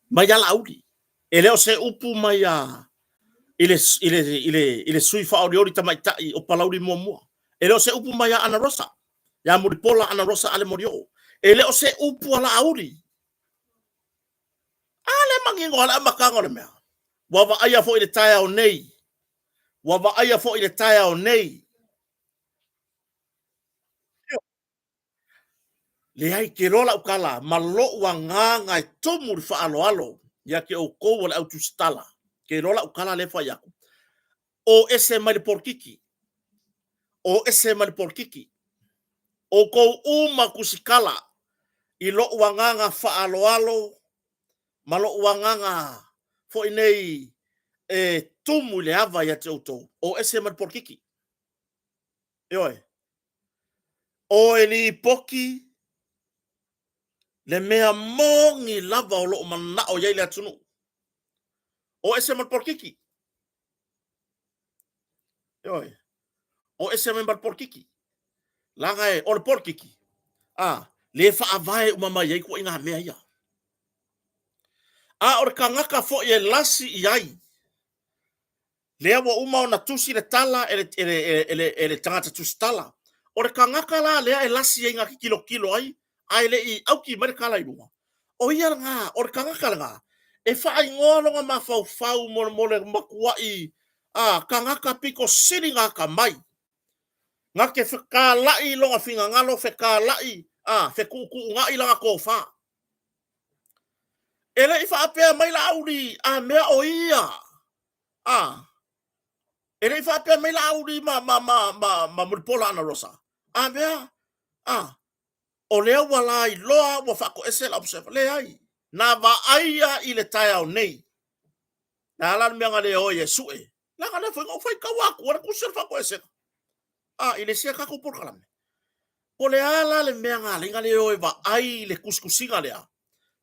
mai ia Laauli, e le o se upu mai a i le, i le, i le, i le sui faaolioli tamaitai o Palauli muamua. E le o se upu mai ia Ana Rosa, ia Mulipola Ana Rosa Ale Molioo. E le o se upu a Laauli. A lea manino lava le amataga o le mea. Ua vaaia foi i le taeao nei. Ua vaaia foi i le taeao nei. Leai, te iloa lau tala ma lou agaga e tumu i le faaaloalo ia te outou o le au tusitala. Te iloa lau tala lea e fai atu. O ese mai le polokiki. O ese mai le polokiki. Outou uma tusitala i lou agaga faaaloalo ma lou agaga foi nei e tumu i le ava ia te outou. O ese mai le polokiki. Ioe. O e lipoti le mea moni lava o lo o manao i ai le atunuu. O ese ma le polokiki. Ioe. O ese mai ma le polokiki. Leaga e, o le polokiki, a, le faavae uma mai ai ituaiga mea ia. A o le tagata foi e lasi i ai, lea ua uma ona tusi le tala e le, e le, e le, e le tagata tusitala. O le tagata la lea e lasi ai na te tilotilo ai, ae le i auki mai le tala i luga, o ia lena, o le tagata lena, e faaigoa lona mafaufau mo, mo le matuai a, tagata pito sili ona atamai, na te fetalai lona finagalo, fetalai, a, fetuutuunai lana tofa. E le i faapea mai Laauli a mea o ia, a, e le i faapea mai Laauli ma, ma, ma, ma, ma Mulipola Anarosa, a mea, a, o lea ua lailoa ua faatoese le Observer. Leai, na vaaia i le taeao nei. Le a la le mea na le o ai e sue? Leaga lea foi na ou faitaua atua le tusi o le faatoesega. A, i le isi a tatou polokalame. Po o le a la le mea na ala ai na le o e vaai i le tusitusiga lea?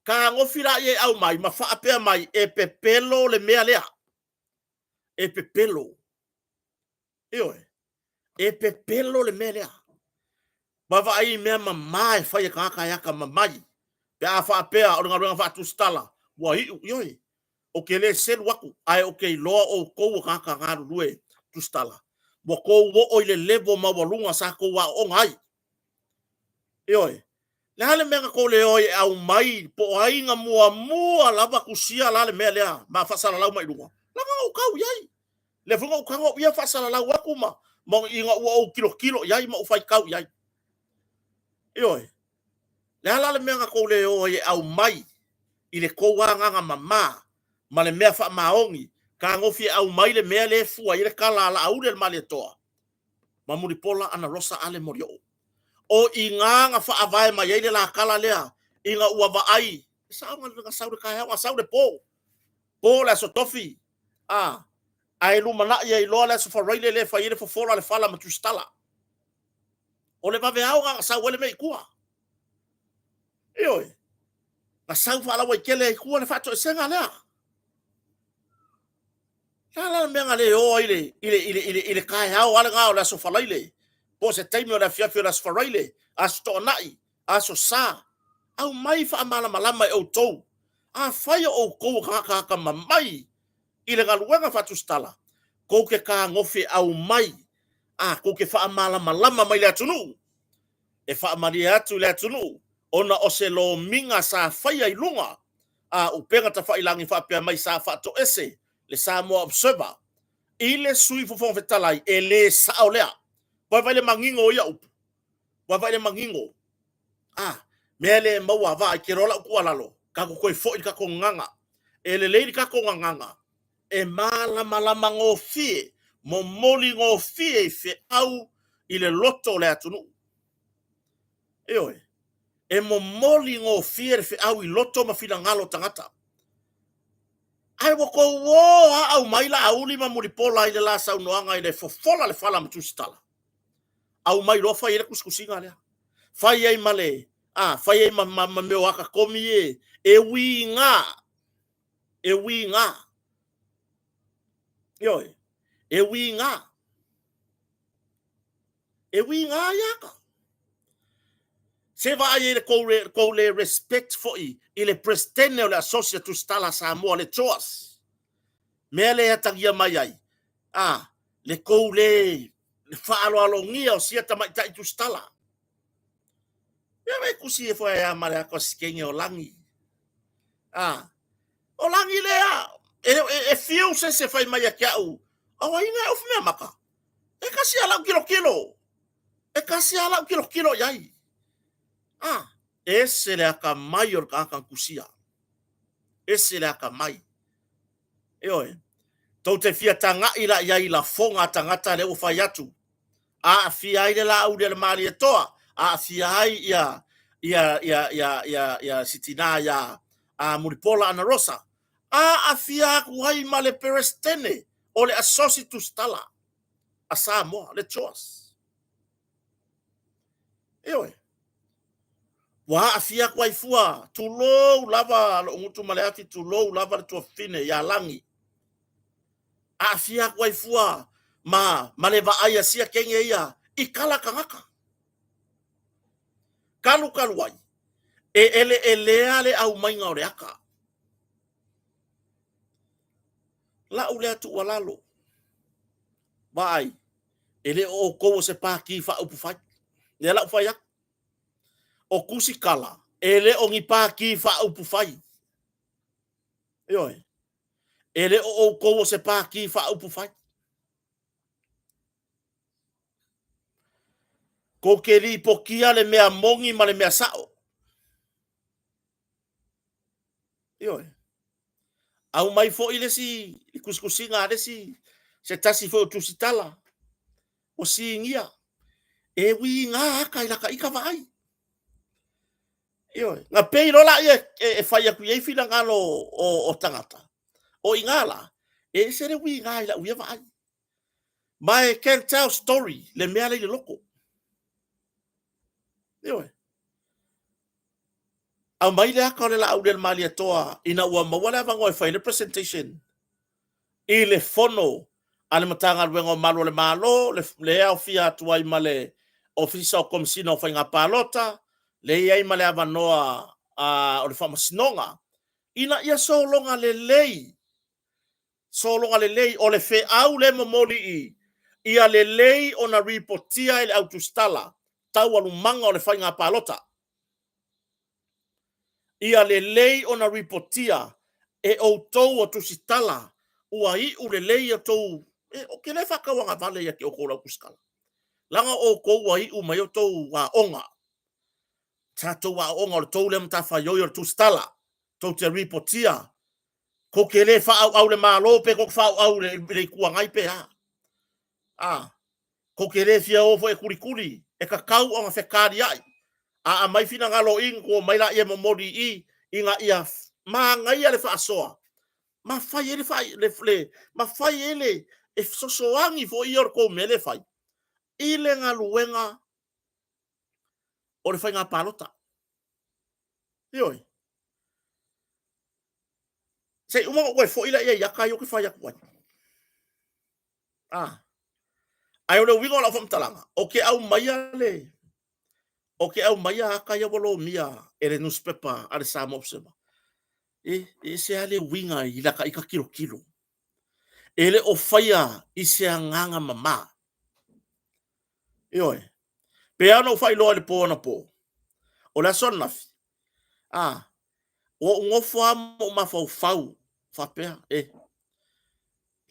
Tagofi laia e aumai ma faapea mai e pepelo le mea lea. E pepelo. Ioe. E pepelo le mea lea. Vaavaai i mea mama e fai e tagata e atamamai pe a faapea o le galuega faatusitala ua iu. Ioe. Ou te le selu atu, ae ou te iloa outou o tagata galulue tusitala, ua tou oo i le level maualuga sa tou aooga ai. Ioe. Le a le mea na tou le o ai e aumai po o ai na muamua lava tusia la le mea lea ma faasalalau mai luga? Leaga na ou tau i ai. Lea foi na ou tago au ia faasalalau atu ma, ma ina ua ou tilotilo i ai ma ou faitau i ai. Ioe. Le a la le mea na tou le o ai e aumai i le tou agaga mama ma le mea faamaoni, tagofi e aumai le mea lea e fua i ai le tala a Laauli a le Malietoa ma Mulipola Anarosa Ale Molioo. O i ina na faavae mai ai le la tala lea ina ua vaai, e sao na sau le taeao, na sau le po, po le Aso Tofi, a, ae lumanai ai loa le Aso Faraile lea e fai ai le fofola le fala ma tusitala. O le vaveao na na sau ai le mea i tua. Ioe. Na sau faalauaitele ai i tua le faatoesega lea. Le a la le mea na le o ai i le, i le, i le, i le, i le taeao lava lena o le Aso Faraile, po o se taimi o le afiafi o le Aso Faraile, Aso Toonai, Aso Sa, aumai faamalamalama e outou. Afai o outou o tagata atamamai i le galuega faatusitala, tou te tagofi e aumai, a, tou te faamalamalama mai i le atunuu, e faamalie atu i le atunuu, ona o se lomiga sa faia i luga a upega tafailagi faapea mai sa faatoese le Samoa Observer i le Sui Fofoga Fetalai, e le sao lea. Vaavaai le manino o ia upu. Vaavaai le manino. A, mea le maua, vaai, te iloa lau tuualalo, tatou toe foi i le tatou gagana. E lelei le tatou gagana e malamalama gofie, momoli gofie i feau i le loto o le atunuu. Ioe, e momoli gofie le feau i loto ma finagalo o tagata. Ae ua tou o lava aumai Laauli ma Mulipola i le la saunoaga i le fofola le fala ma Tusitala. Aumai loa fai ai le tusitusiga lea. Fai ai ma le, a, fai ai ma, ma, ma mea o akatomi e, e uiga, e uiga. Ioe, e uiga. E uiga ia ata. Se vaai ai le tou, tou le respect foi i le Peresetene o le Asosi a Tusitala a Samoa, le CHOAS. Mea lea e atagia mai ai, a, le tou le faaaloalogia o sia tamaitai tusitala. Ia vai tusi e foi a ma le ata o sikenge o lagi. A, o lagi lea, e, e, e fiu se se fai mai ia te au, o ai na e ofu mea maka. E kasi a lau kilokilo. E kasi a lau kilokilo i ai. A, ese le akamai o le tagata na tusia. Ese le akamai. Ioe. Tou te fia taga'i la i ai i lafoga a tagata lea ua fai atu. Aafia ai le Laauli a le Malietoa, aafia ai ia ia ia ia ia ia si tinā ia a Mulipola Anarosa, aafia atu ai ma le Peresetene o le Asosi Tusitala a Samoa, le CHOAS. Ioe. Ua aafia atu ai fua, tulou lava lou gutu ma le afi, tulou lava le tuafafine ia Lagi. Aafia atu ai fua ma, ma le vaai a sia kenge ia i kala tagata. Kalu kalu ai, e eleelea le aumaiga o le aka. Lau lea tuualalo, vaai, e le o outou o se pātī faaupufai. Lea la ua fai atu. O Tusitala, e le o ni pātī faaupufai. Ioe. E le o outou o se pātī faaupufai. Tou te lipotia le mea moni ma le mea sao. Ioe. Aumai foi le isi tusitusiga a le isi, se tasi foi o tusitala, ua sinia, e uiga ata i lata ita vaai. Ioe. Na pei loa laia e, e fai atu i ai finagalo o, o tagata. O iga la, e ese le uiga i lau ia vaai. Ma e can tell story le mea lea i le loto. Ioe. Aumai le ata o le Laauli a le Malietoa ina ua maua le avanoa e fai ai le presentation i le fono a le Matagaluega o Malu o le Malo, le e aofia atu ai ma le Ofisa o Komesina o Faiga Palota, le i ai ma le avanoa o le Faamasinoga, ina ia sologa lelei, sologa lelei, o le feau lea e momoli i ia lelei ona ripotia e le au tusitala taualumaga o le faiga palota. Ia lelei ona ripotia e outou o tusitala ua iu lelei outou, e, ou te le faatauagavale ia te outou le au tusitala, leaga o outou ua iu mai outou aoga, sa outou aooga o le tou lea matafaioi o le tusitala, tou te ripotia, tou te le faaauau i le Malo pe tou te faaauau i le Itu Agai pe a. A, Tou te le fia o foi e tulituli, e tatau ona fetaliai. A aumai finagalo o i, ona tou omai laia e momoli i i, ina ia manaia le faasoa, ma fai ai le, le, le, ma fai ai le, e fesoasoani foi ia o le tou mea lea e fai, i le galuega o le faiga palota. Ioe. Se i uma ona ou toe foi lea i ata ia ou te fai atu ai. A. Ae o le uiga o lau faamatalaga, o ke aumaia le o ke aumaia ata ia ua lomia e le nusipepa a le Samoa Observer, e ese lava le uiga i lata ita tilotilo. E le o faia i se agaga mama. Ioe. Pei lava ona ou faailoa i le po anapo, o le aso ananafi, a, ua ou nofo lava ma ou mafaufau faapea, e,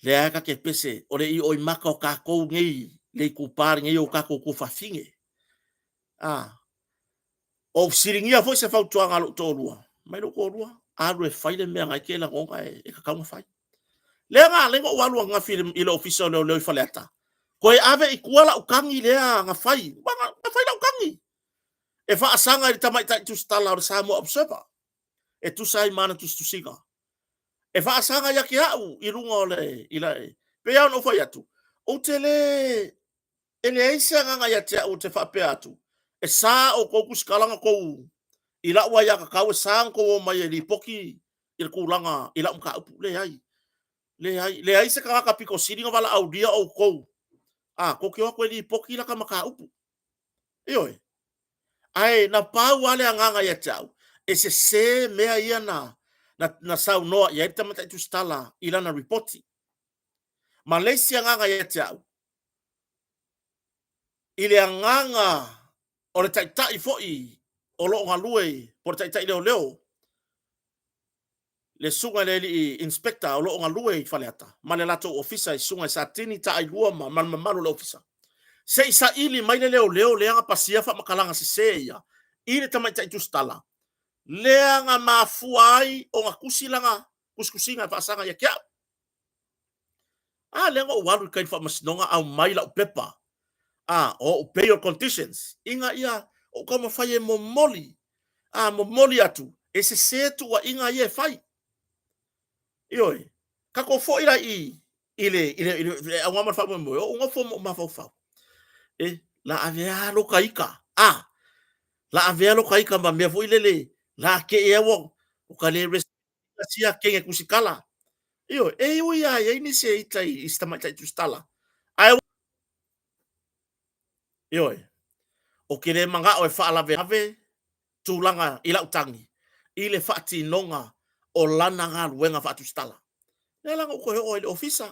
lea lava ta te pese, o le ioimata o tatou nei, le itupa lenei o tatou tuafafine. A, ou fesiligia foi se fautuaga a lou toalua, mai lou toalua, alu e fai le mea na e te lagona e tatau ona fai. Lea na ala ai ona ou alu ananafi i le Ofisa o Leoleo i Faleata, toe ave i tua lau tagi lea na fai, na fai lau tagi e faasaga i le tamaitai tusitala o le Samoa Observer e tusa ai ma ana tusitusiga. E faasaga ia te au i luga o le... I le pei lava ona ou fai atu, ou te le... E leai se agaga ia te au ou te faapea atu, e sa outou tusitala na tou i lau aiatatau, e sa ona outou omai e lipoti i le tulaga i lau mataupu. Leai, leai, leai se tagata pito sili ona valaaulia outou, a, tou te o atu e lipoti lata mataupu. Ioe. Ae na pau lava le agaga ia te au, e sese mea ia na saunoa i ai le tamaitai tusitala i lana lipoti. Ma le isi agaga ia te au, i le agaga o le taitai foi o lo o galue po o le taitai leoleo, le susuga i le alii inspector o lo o galue i Faleata ma le latou ofisa i susuga i Satini Taailua ma le mamalu o le ofisa, se i saili mai le leoleo lea na pasia faamatalaga sese ia i le tamaitai tusitala lea na mafua ai ona tusi lana tusitusiga e faasaga ia te au. A lea na ou alu i tai i le faamasinoga aumai lau pepa, a, o ou bail conditions, ina ia ou taumafai e momoli, a, momoli atu, e sese tuuaiga ia e fai. Ioe, tatou foi la i i le, i le, i le, le auga ma le faamoemoe, o ou nofo ma ou mafaufau. E, la avea lo ta ita, a, la avea lo ta ita ma mea foi lele, la te ea ua, o ka le sia kenge tusitala. Ioe, e ui lava e i ai nisi e ita i si tamaitai tusitala, ae ioe, ou te le manao e faalavelave tulaga i lau tagi i le faatinoga o lana galuega faatusitala. Lea la na ou toe oo ai i le ofisa,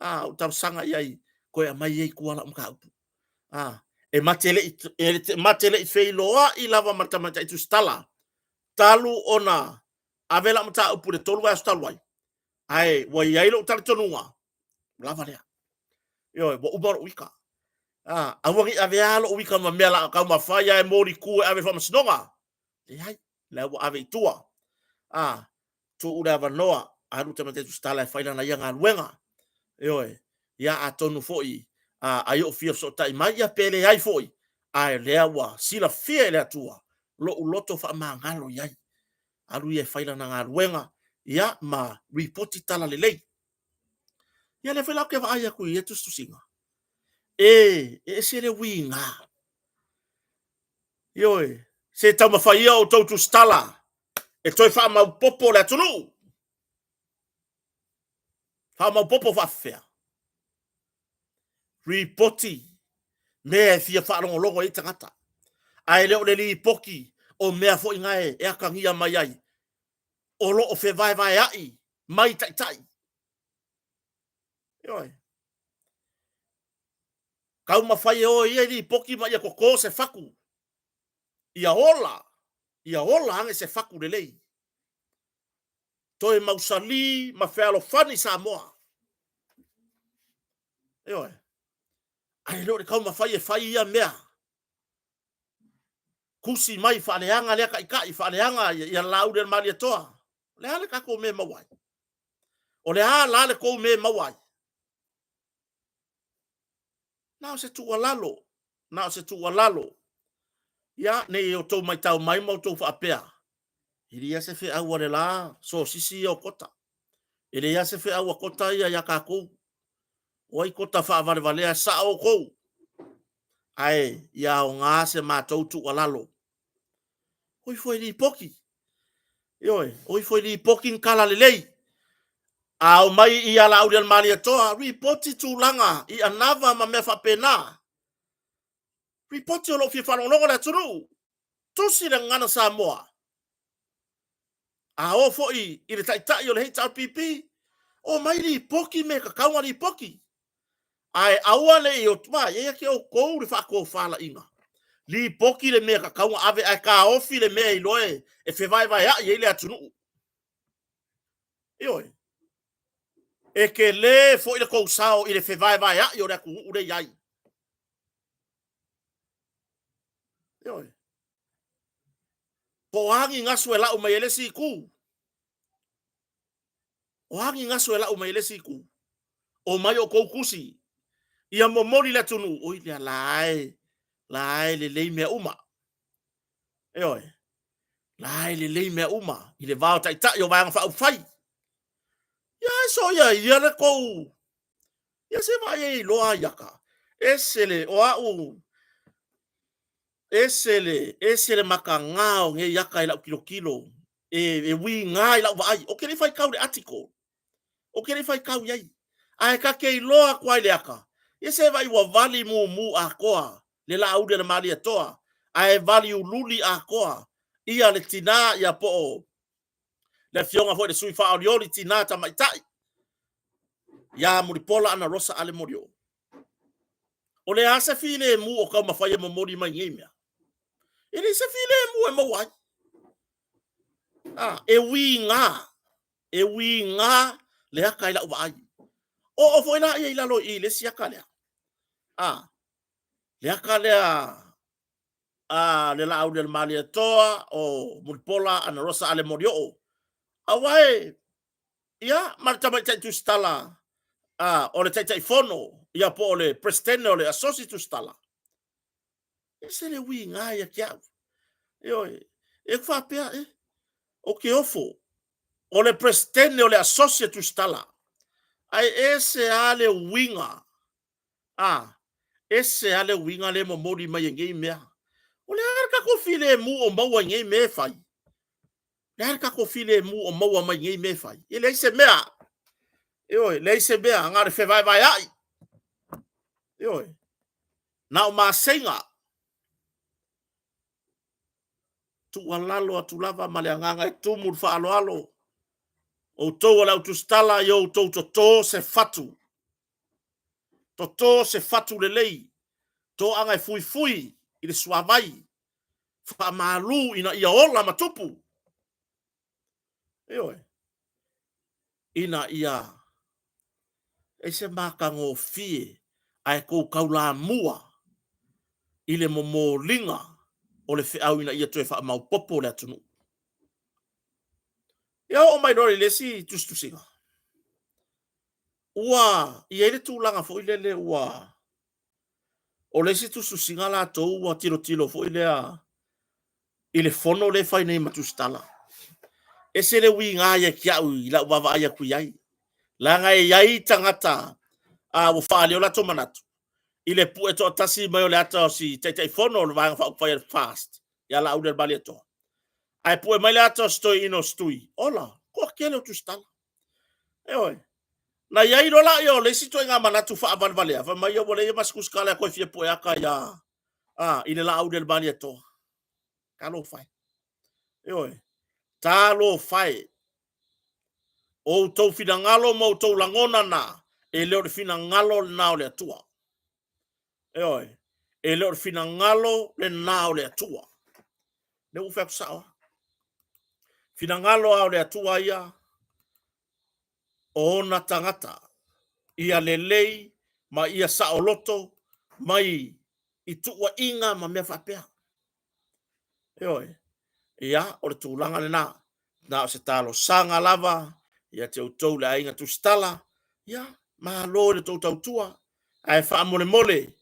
a, ou talosaga i ai, toe aumai ai i tua lau mataupu. A, e ma te le i, e ma te le i feiloai lava ma le tamaitai tusitala talu ona ave lau mataupu i le 3 vaiaso talu ai, ae ua i ai lou talitonuga, ua lava lea. Ioe, ua uma lou ita. A, aua ne i avea lou ita ma mea o le a taumafai lava e molitu e ave i le faamasinoga. Leai, la ua ave i tua. A, tuu le avanoa, alu le tamaitai tusitala e fai lana ia galuega. Ioe, ia atonu foi a, ai o fia fesootai mai, ia pe leai foi, ae lea ua silafia e le Atua lou loto faamagalo i ai. Alu ia e fai lana galuega, ia ma ripoti tala lelei. Ia lea foi la ou te vaai atu i ia tusitusiga, e, e ese le uiga. Ioe, se taumafai ia outou tusitala e toe faamaupopo le atunuu. Faamaupopo faafefea? Ripoti mea e fia faalogologo i ai tagata. Ae le o le lipoti o mea foi na e atagia mai ai o lo o fevaevaea'i mai taitai. Ioe. Taumafai e o ia i lipoti ma ia toto se fatu. Ia ola, ia ola ane se fatu lelei. Toe mausali ma fealofani Samoa. Ioe. Ae le o le taumafai e fai ia mea. Tusi mai faaleaga lea taitai, faaleaga ia Laauli a le Malietoa. O le a le tatou mea e maua ai? O le a la le tou mea e maua ai? Na o se tuualalo, na o se tuualalo. Ia, ne i outou matau mai ma outou faapea, e leai se feau a le la sosisi ia o Kota. E leai se feau a Kota ia ia tatou. O ai Kota faavalevalea, sao outou. Ae ia aoga se matou tuualalo. O ifo e lipoti. Ioe, o ifo e lipoti ni tala lelei. A o mai i ia Laaulialemalietoa, ripoti tulaga i anava ma mea faapena. Ripoti o lo o fia faalogologo le atunuu. Tusi le Gagana Samoa. A o foi i le taitai o le HRPP, omai lipoti mea e tatau ona lipoti. Ae aua ne i vaai e ia te outou le faatofalaiga. Lipoti le mea e tatau ona ave ae taofi le mea e iloa e fevaevaeai ai le atunuu. Ioe. E tele foi le tou sao i le fevaevaeai o le atunuu lea e i ai. Ioe. Po o a ni gasu e lau mai e le isi itu, o a ni gasu e lau mai e le isi itu, omai outou tusi ia momoli le atunuu, oi lea la e, la e lelei mea uma. Ioe. La e lelei mea uma i le va o taitai o Vaega Faaupufai. Ia ae soia ia le tou, ia se vaai ai loa iaka. Ese le, o au, ese le, ese le mataga o nei ata i lau tilotilo, e uiga i lau vaai. Ou te le i faitau i le article, ou te le i faitau i ai. Ae ta te iloa atu lava i le ata, ia se vaai ua vali mumu atoa le Laauli a le Malietoa, ae valiululi atoa ia le tina ia po o le afioga foi i le sui faaolioli tina tamaitai ia Mulipola Anarosa Ale Molioo. O le a se filemu o taumafai e momoli mai nei mea? E leai se filemu e maua ai. A, e uiga, e uiga le ata i lau vaai. Oo foi laia i lalo i i le isi ata lea. A, le ata lea a le Laaulialemalietoa o Mulipola Anarosa Ale Molioo. Aua e, ia, ma le tamaitai tusitala a, o le Taitaifono, ia po o le Peresetene o le Asosi Tusitala. E ese le uiga ia te au. Ioe, e faapea, e, ou te ofo, o le Peresetene o le Asosi Tusitala, ae ese lava le uiga, a, ese lava le uiga lea e momoli mai e nei mea. O le a le tatou filemu o maua i nei mea e fai? Le a le tatou filemu o maua mai nei mea e fai? E leai se mea. Ioe, leai se mea, na o le fevaevaeai. Ioe, na o maseiga. Tuualalo atu lava ma le agaga e tumu le faaaloalo, outou o le au tusitala, ia outou toto se fatu. Toto se fatu lelei, toaga e fuifui i le suavai, faamalu ina ia ola ma tupu. Ioe. Ina ia e se matagofie ae tou taulamua i le momoliga o le feau ina ia toe faamaopopo le atunuu. Ia oo mai loa i le isi tusitusiga, ua i ai le tulaga foi lele ua o le isi tusitusiga latou ua tilotilo foi lea i le fono lea e fai nei ma Tusitala. Ese le uiga ia te au i lau vaavaai atu i ai. Leaga e i ai tagata a ua faaleo latou manatu i le pue toatasi mai o le ata o si Taitaifono o le Vaega Faaupufai a le FAST ia Laauli-a-le-Malietoa. Ae pue mai le ata o si toeaina o Setui, ola, toatele o Tusitala. Ioe. Na i ai loa lea o le isi ituaiga manatu faavalevalea, fai mai ua leai ma se tusitala e toe fia pue ata ia a, i le Laauli-a-le-Malietoa. Talofa e. Ioe. Talofa e. O outou finagalo ma outou lagona na, e le o le finagalo lena o le Atua. Ioe. E le o le finagalo lena o le Atua. Lea ua fai atu sao. Finagalo lava o le Atua ia, o ona tagata, ia lelei ma ia saoloto mai i tuuaiga ma mea faapea. Ioe. Ia, o le tulaga lena. Na o se talosaga lava ia te outou le aiga tusitala, ia, malo i le tou tautua, ae faamolemole,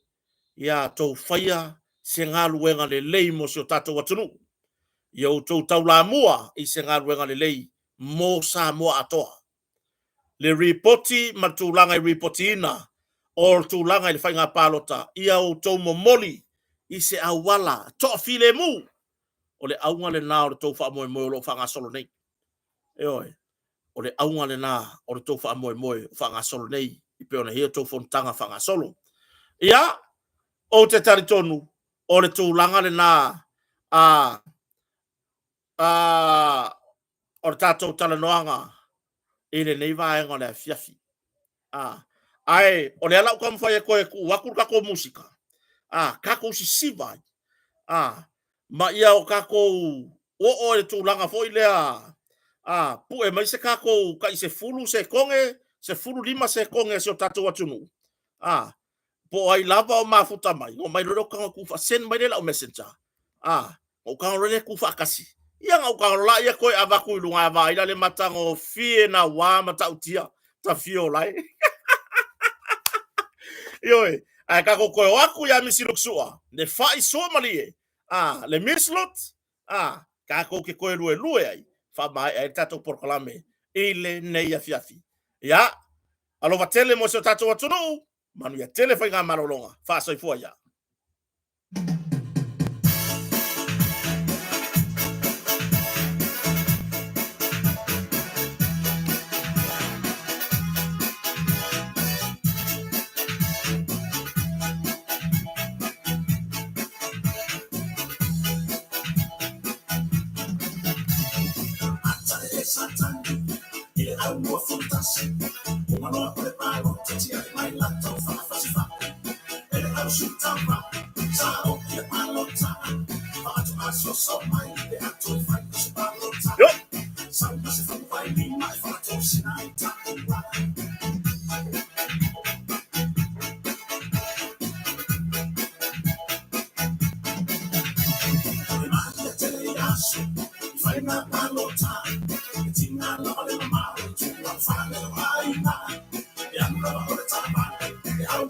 ia tou faia se galuega lelei mo si o tatou atunuu. Ia outou taulamua i se galuega lelei mo Samoa atoa. Le ripoti ma le tulaga i ripotiina o le tulaga i le faiga palota, ia outou momoli i se auala toafilemu. O le auga lena o le tou faamoemoe o lo o faagasolo nei. Ioe. O le auga lena o le tou faamoemoe o faagasolo nei i pei ona i ai a outou fonotaga faagasolo. Ia, ou te talitonu o le tulaga lena a a o le tatou talanoaga i lenei vaega o le afiafi. A, ae o lea la ua taumafai e toe tuu atu le tatou musika, a, tatou sisiva ai, a, ma ia o tatou oo i le tulaga foi lea, a, pue mai se tatou tai 10 sekone, 15 sekone a si o tatou atunuu, a, po o ai lava o mafuta mai, ona omai loa lea o tago e tuufa, send mai lea i lau messenger, a, ou tago loa lea tu faatasi. Ia na ou tago loa lea toe avatu i luga e vaai la le matagofie naua matautia tafio lai. Ioe, ae tatou toe o atu ia Misi Luksua, le fai sua malie, a, le Miss Lut, a, tatou te toe luelue ai, faamaea ai le tatou polokalame i lenei afiafi. Ia, alofa tele mo si o tatou atunuu, manuia tele faigamalologa, faasoifua ia. Yo!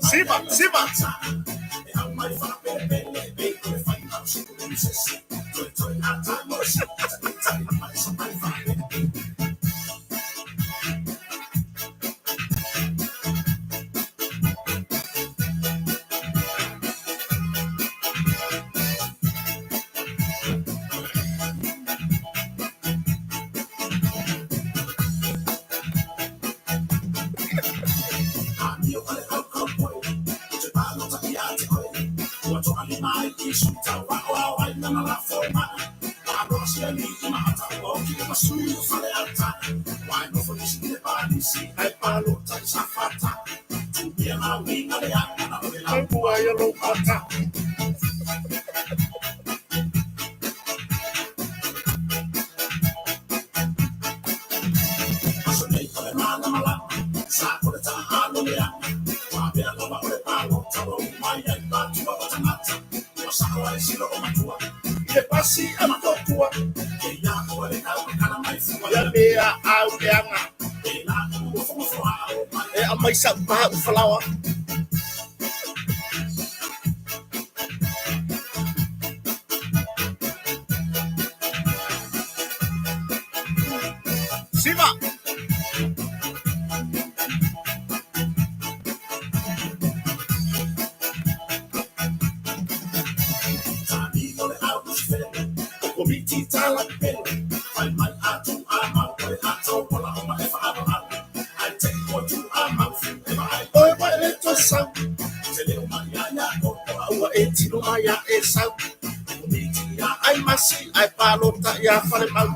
Siva, siva! Ia mea au leaga. E aumai sau pau falaoa. Siva! Oe mai le toe sau. Ua e tino mai a e sau. Ai masi, ai palota ia Falemau.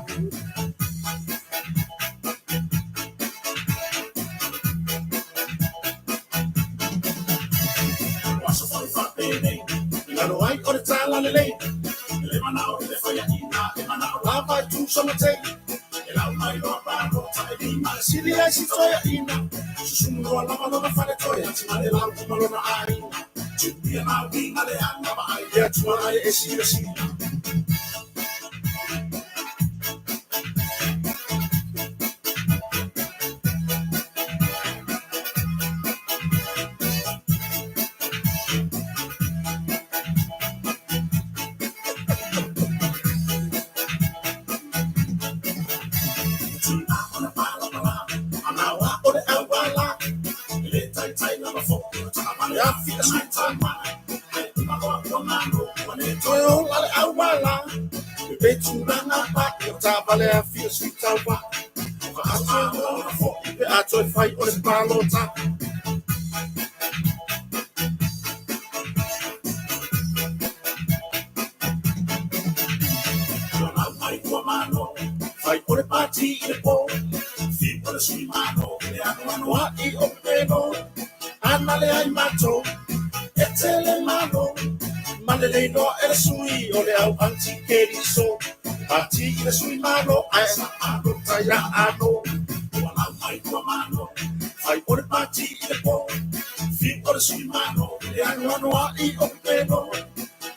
Ma a toe fo'i pe a toe fai o le palota. Fai o le pati i le po, fiu o le sui malo, le anoano ai o pepelo, ana le ai matou, e tele malo, ma le leiloa e le sui o le au anti-keriso. Pati i le sui malo, ae sa palota ia ano. Ua lau mai tua malo, fai o le pati i le po, fiu o le sui malo, le anoano ai o pepelo,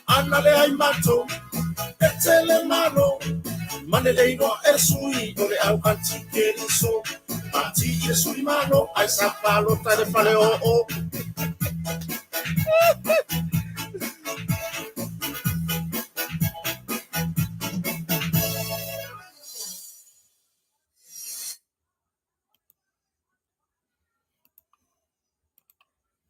ana le ai matou, e tele malo, ma le leiloa e le sui o le au anti-keriso. Pati i le sui malo, ae sa palota i le fale oo.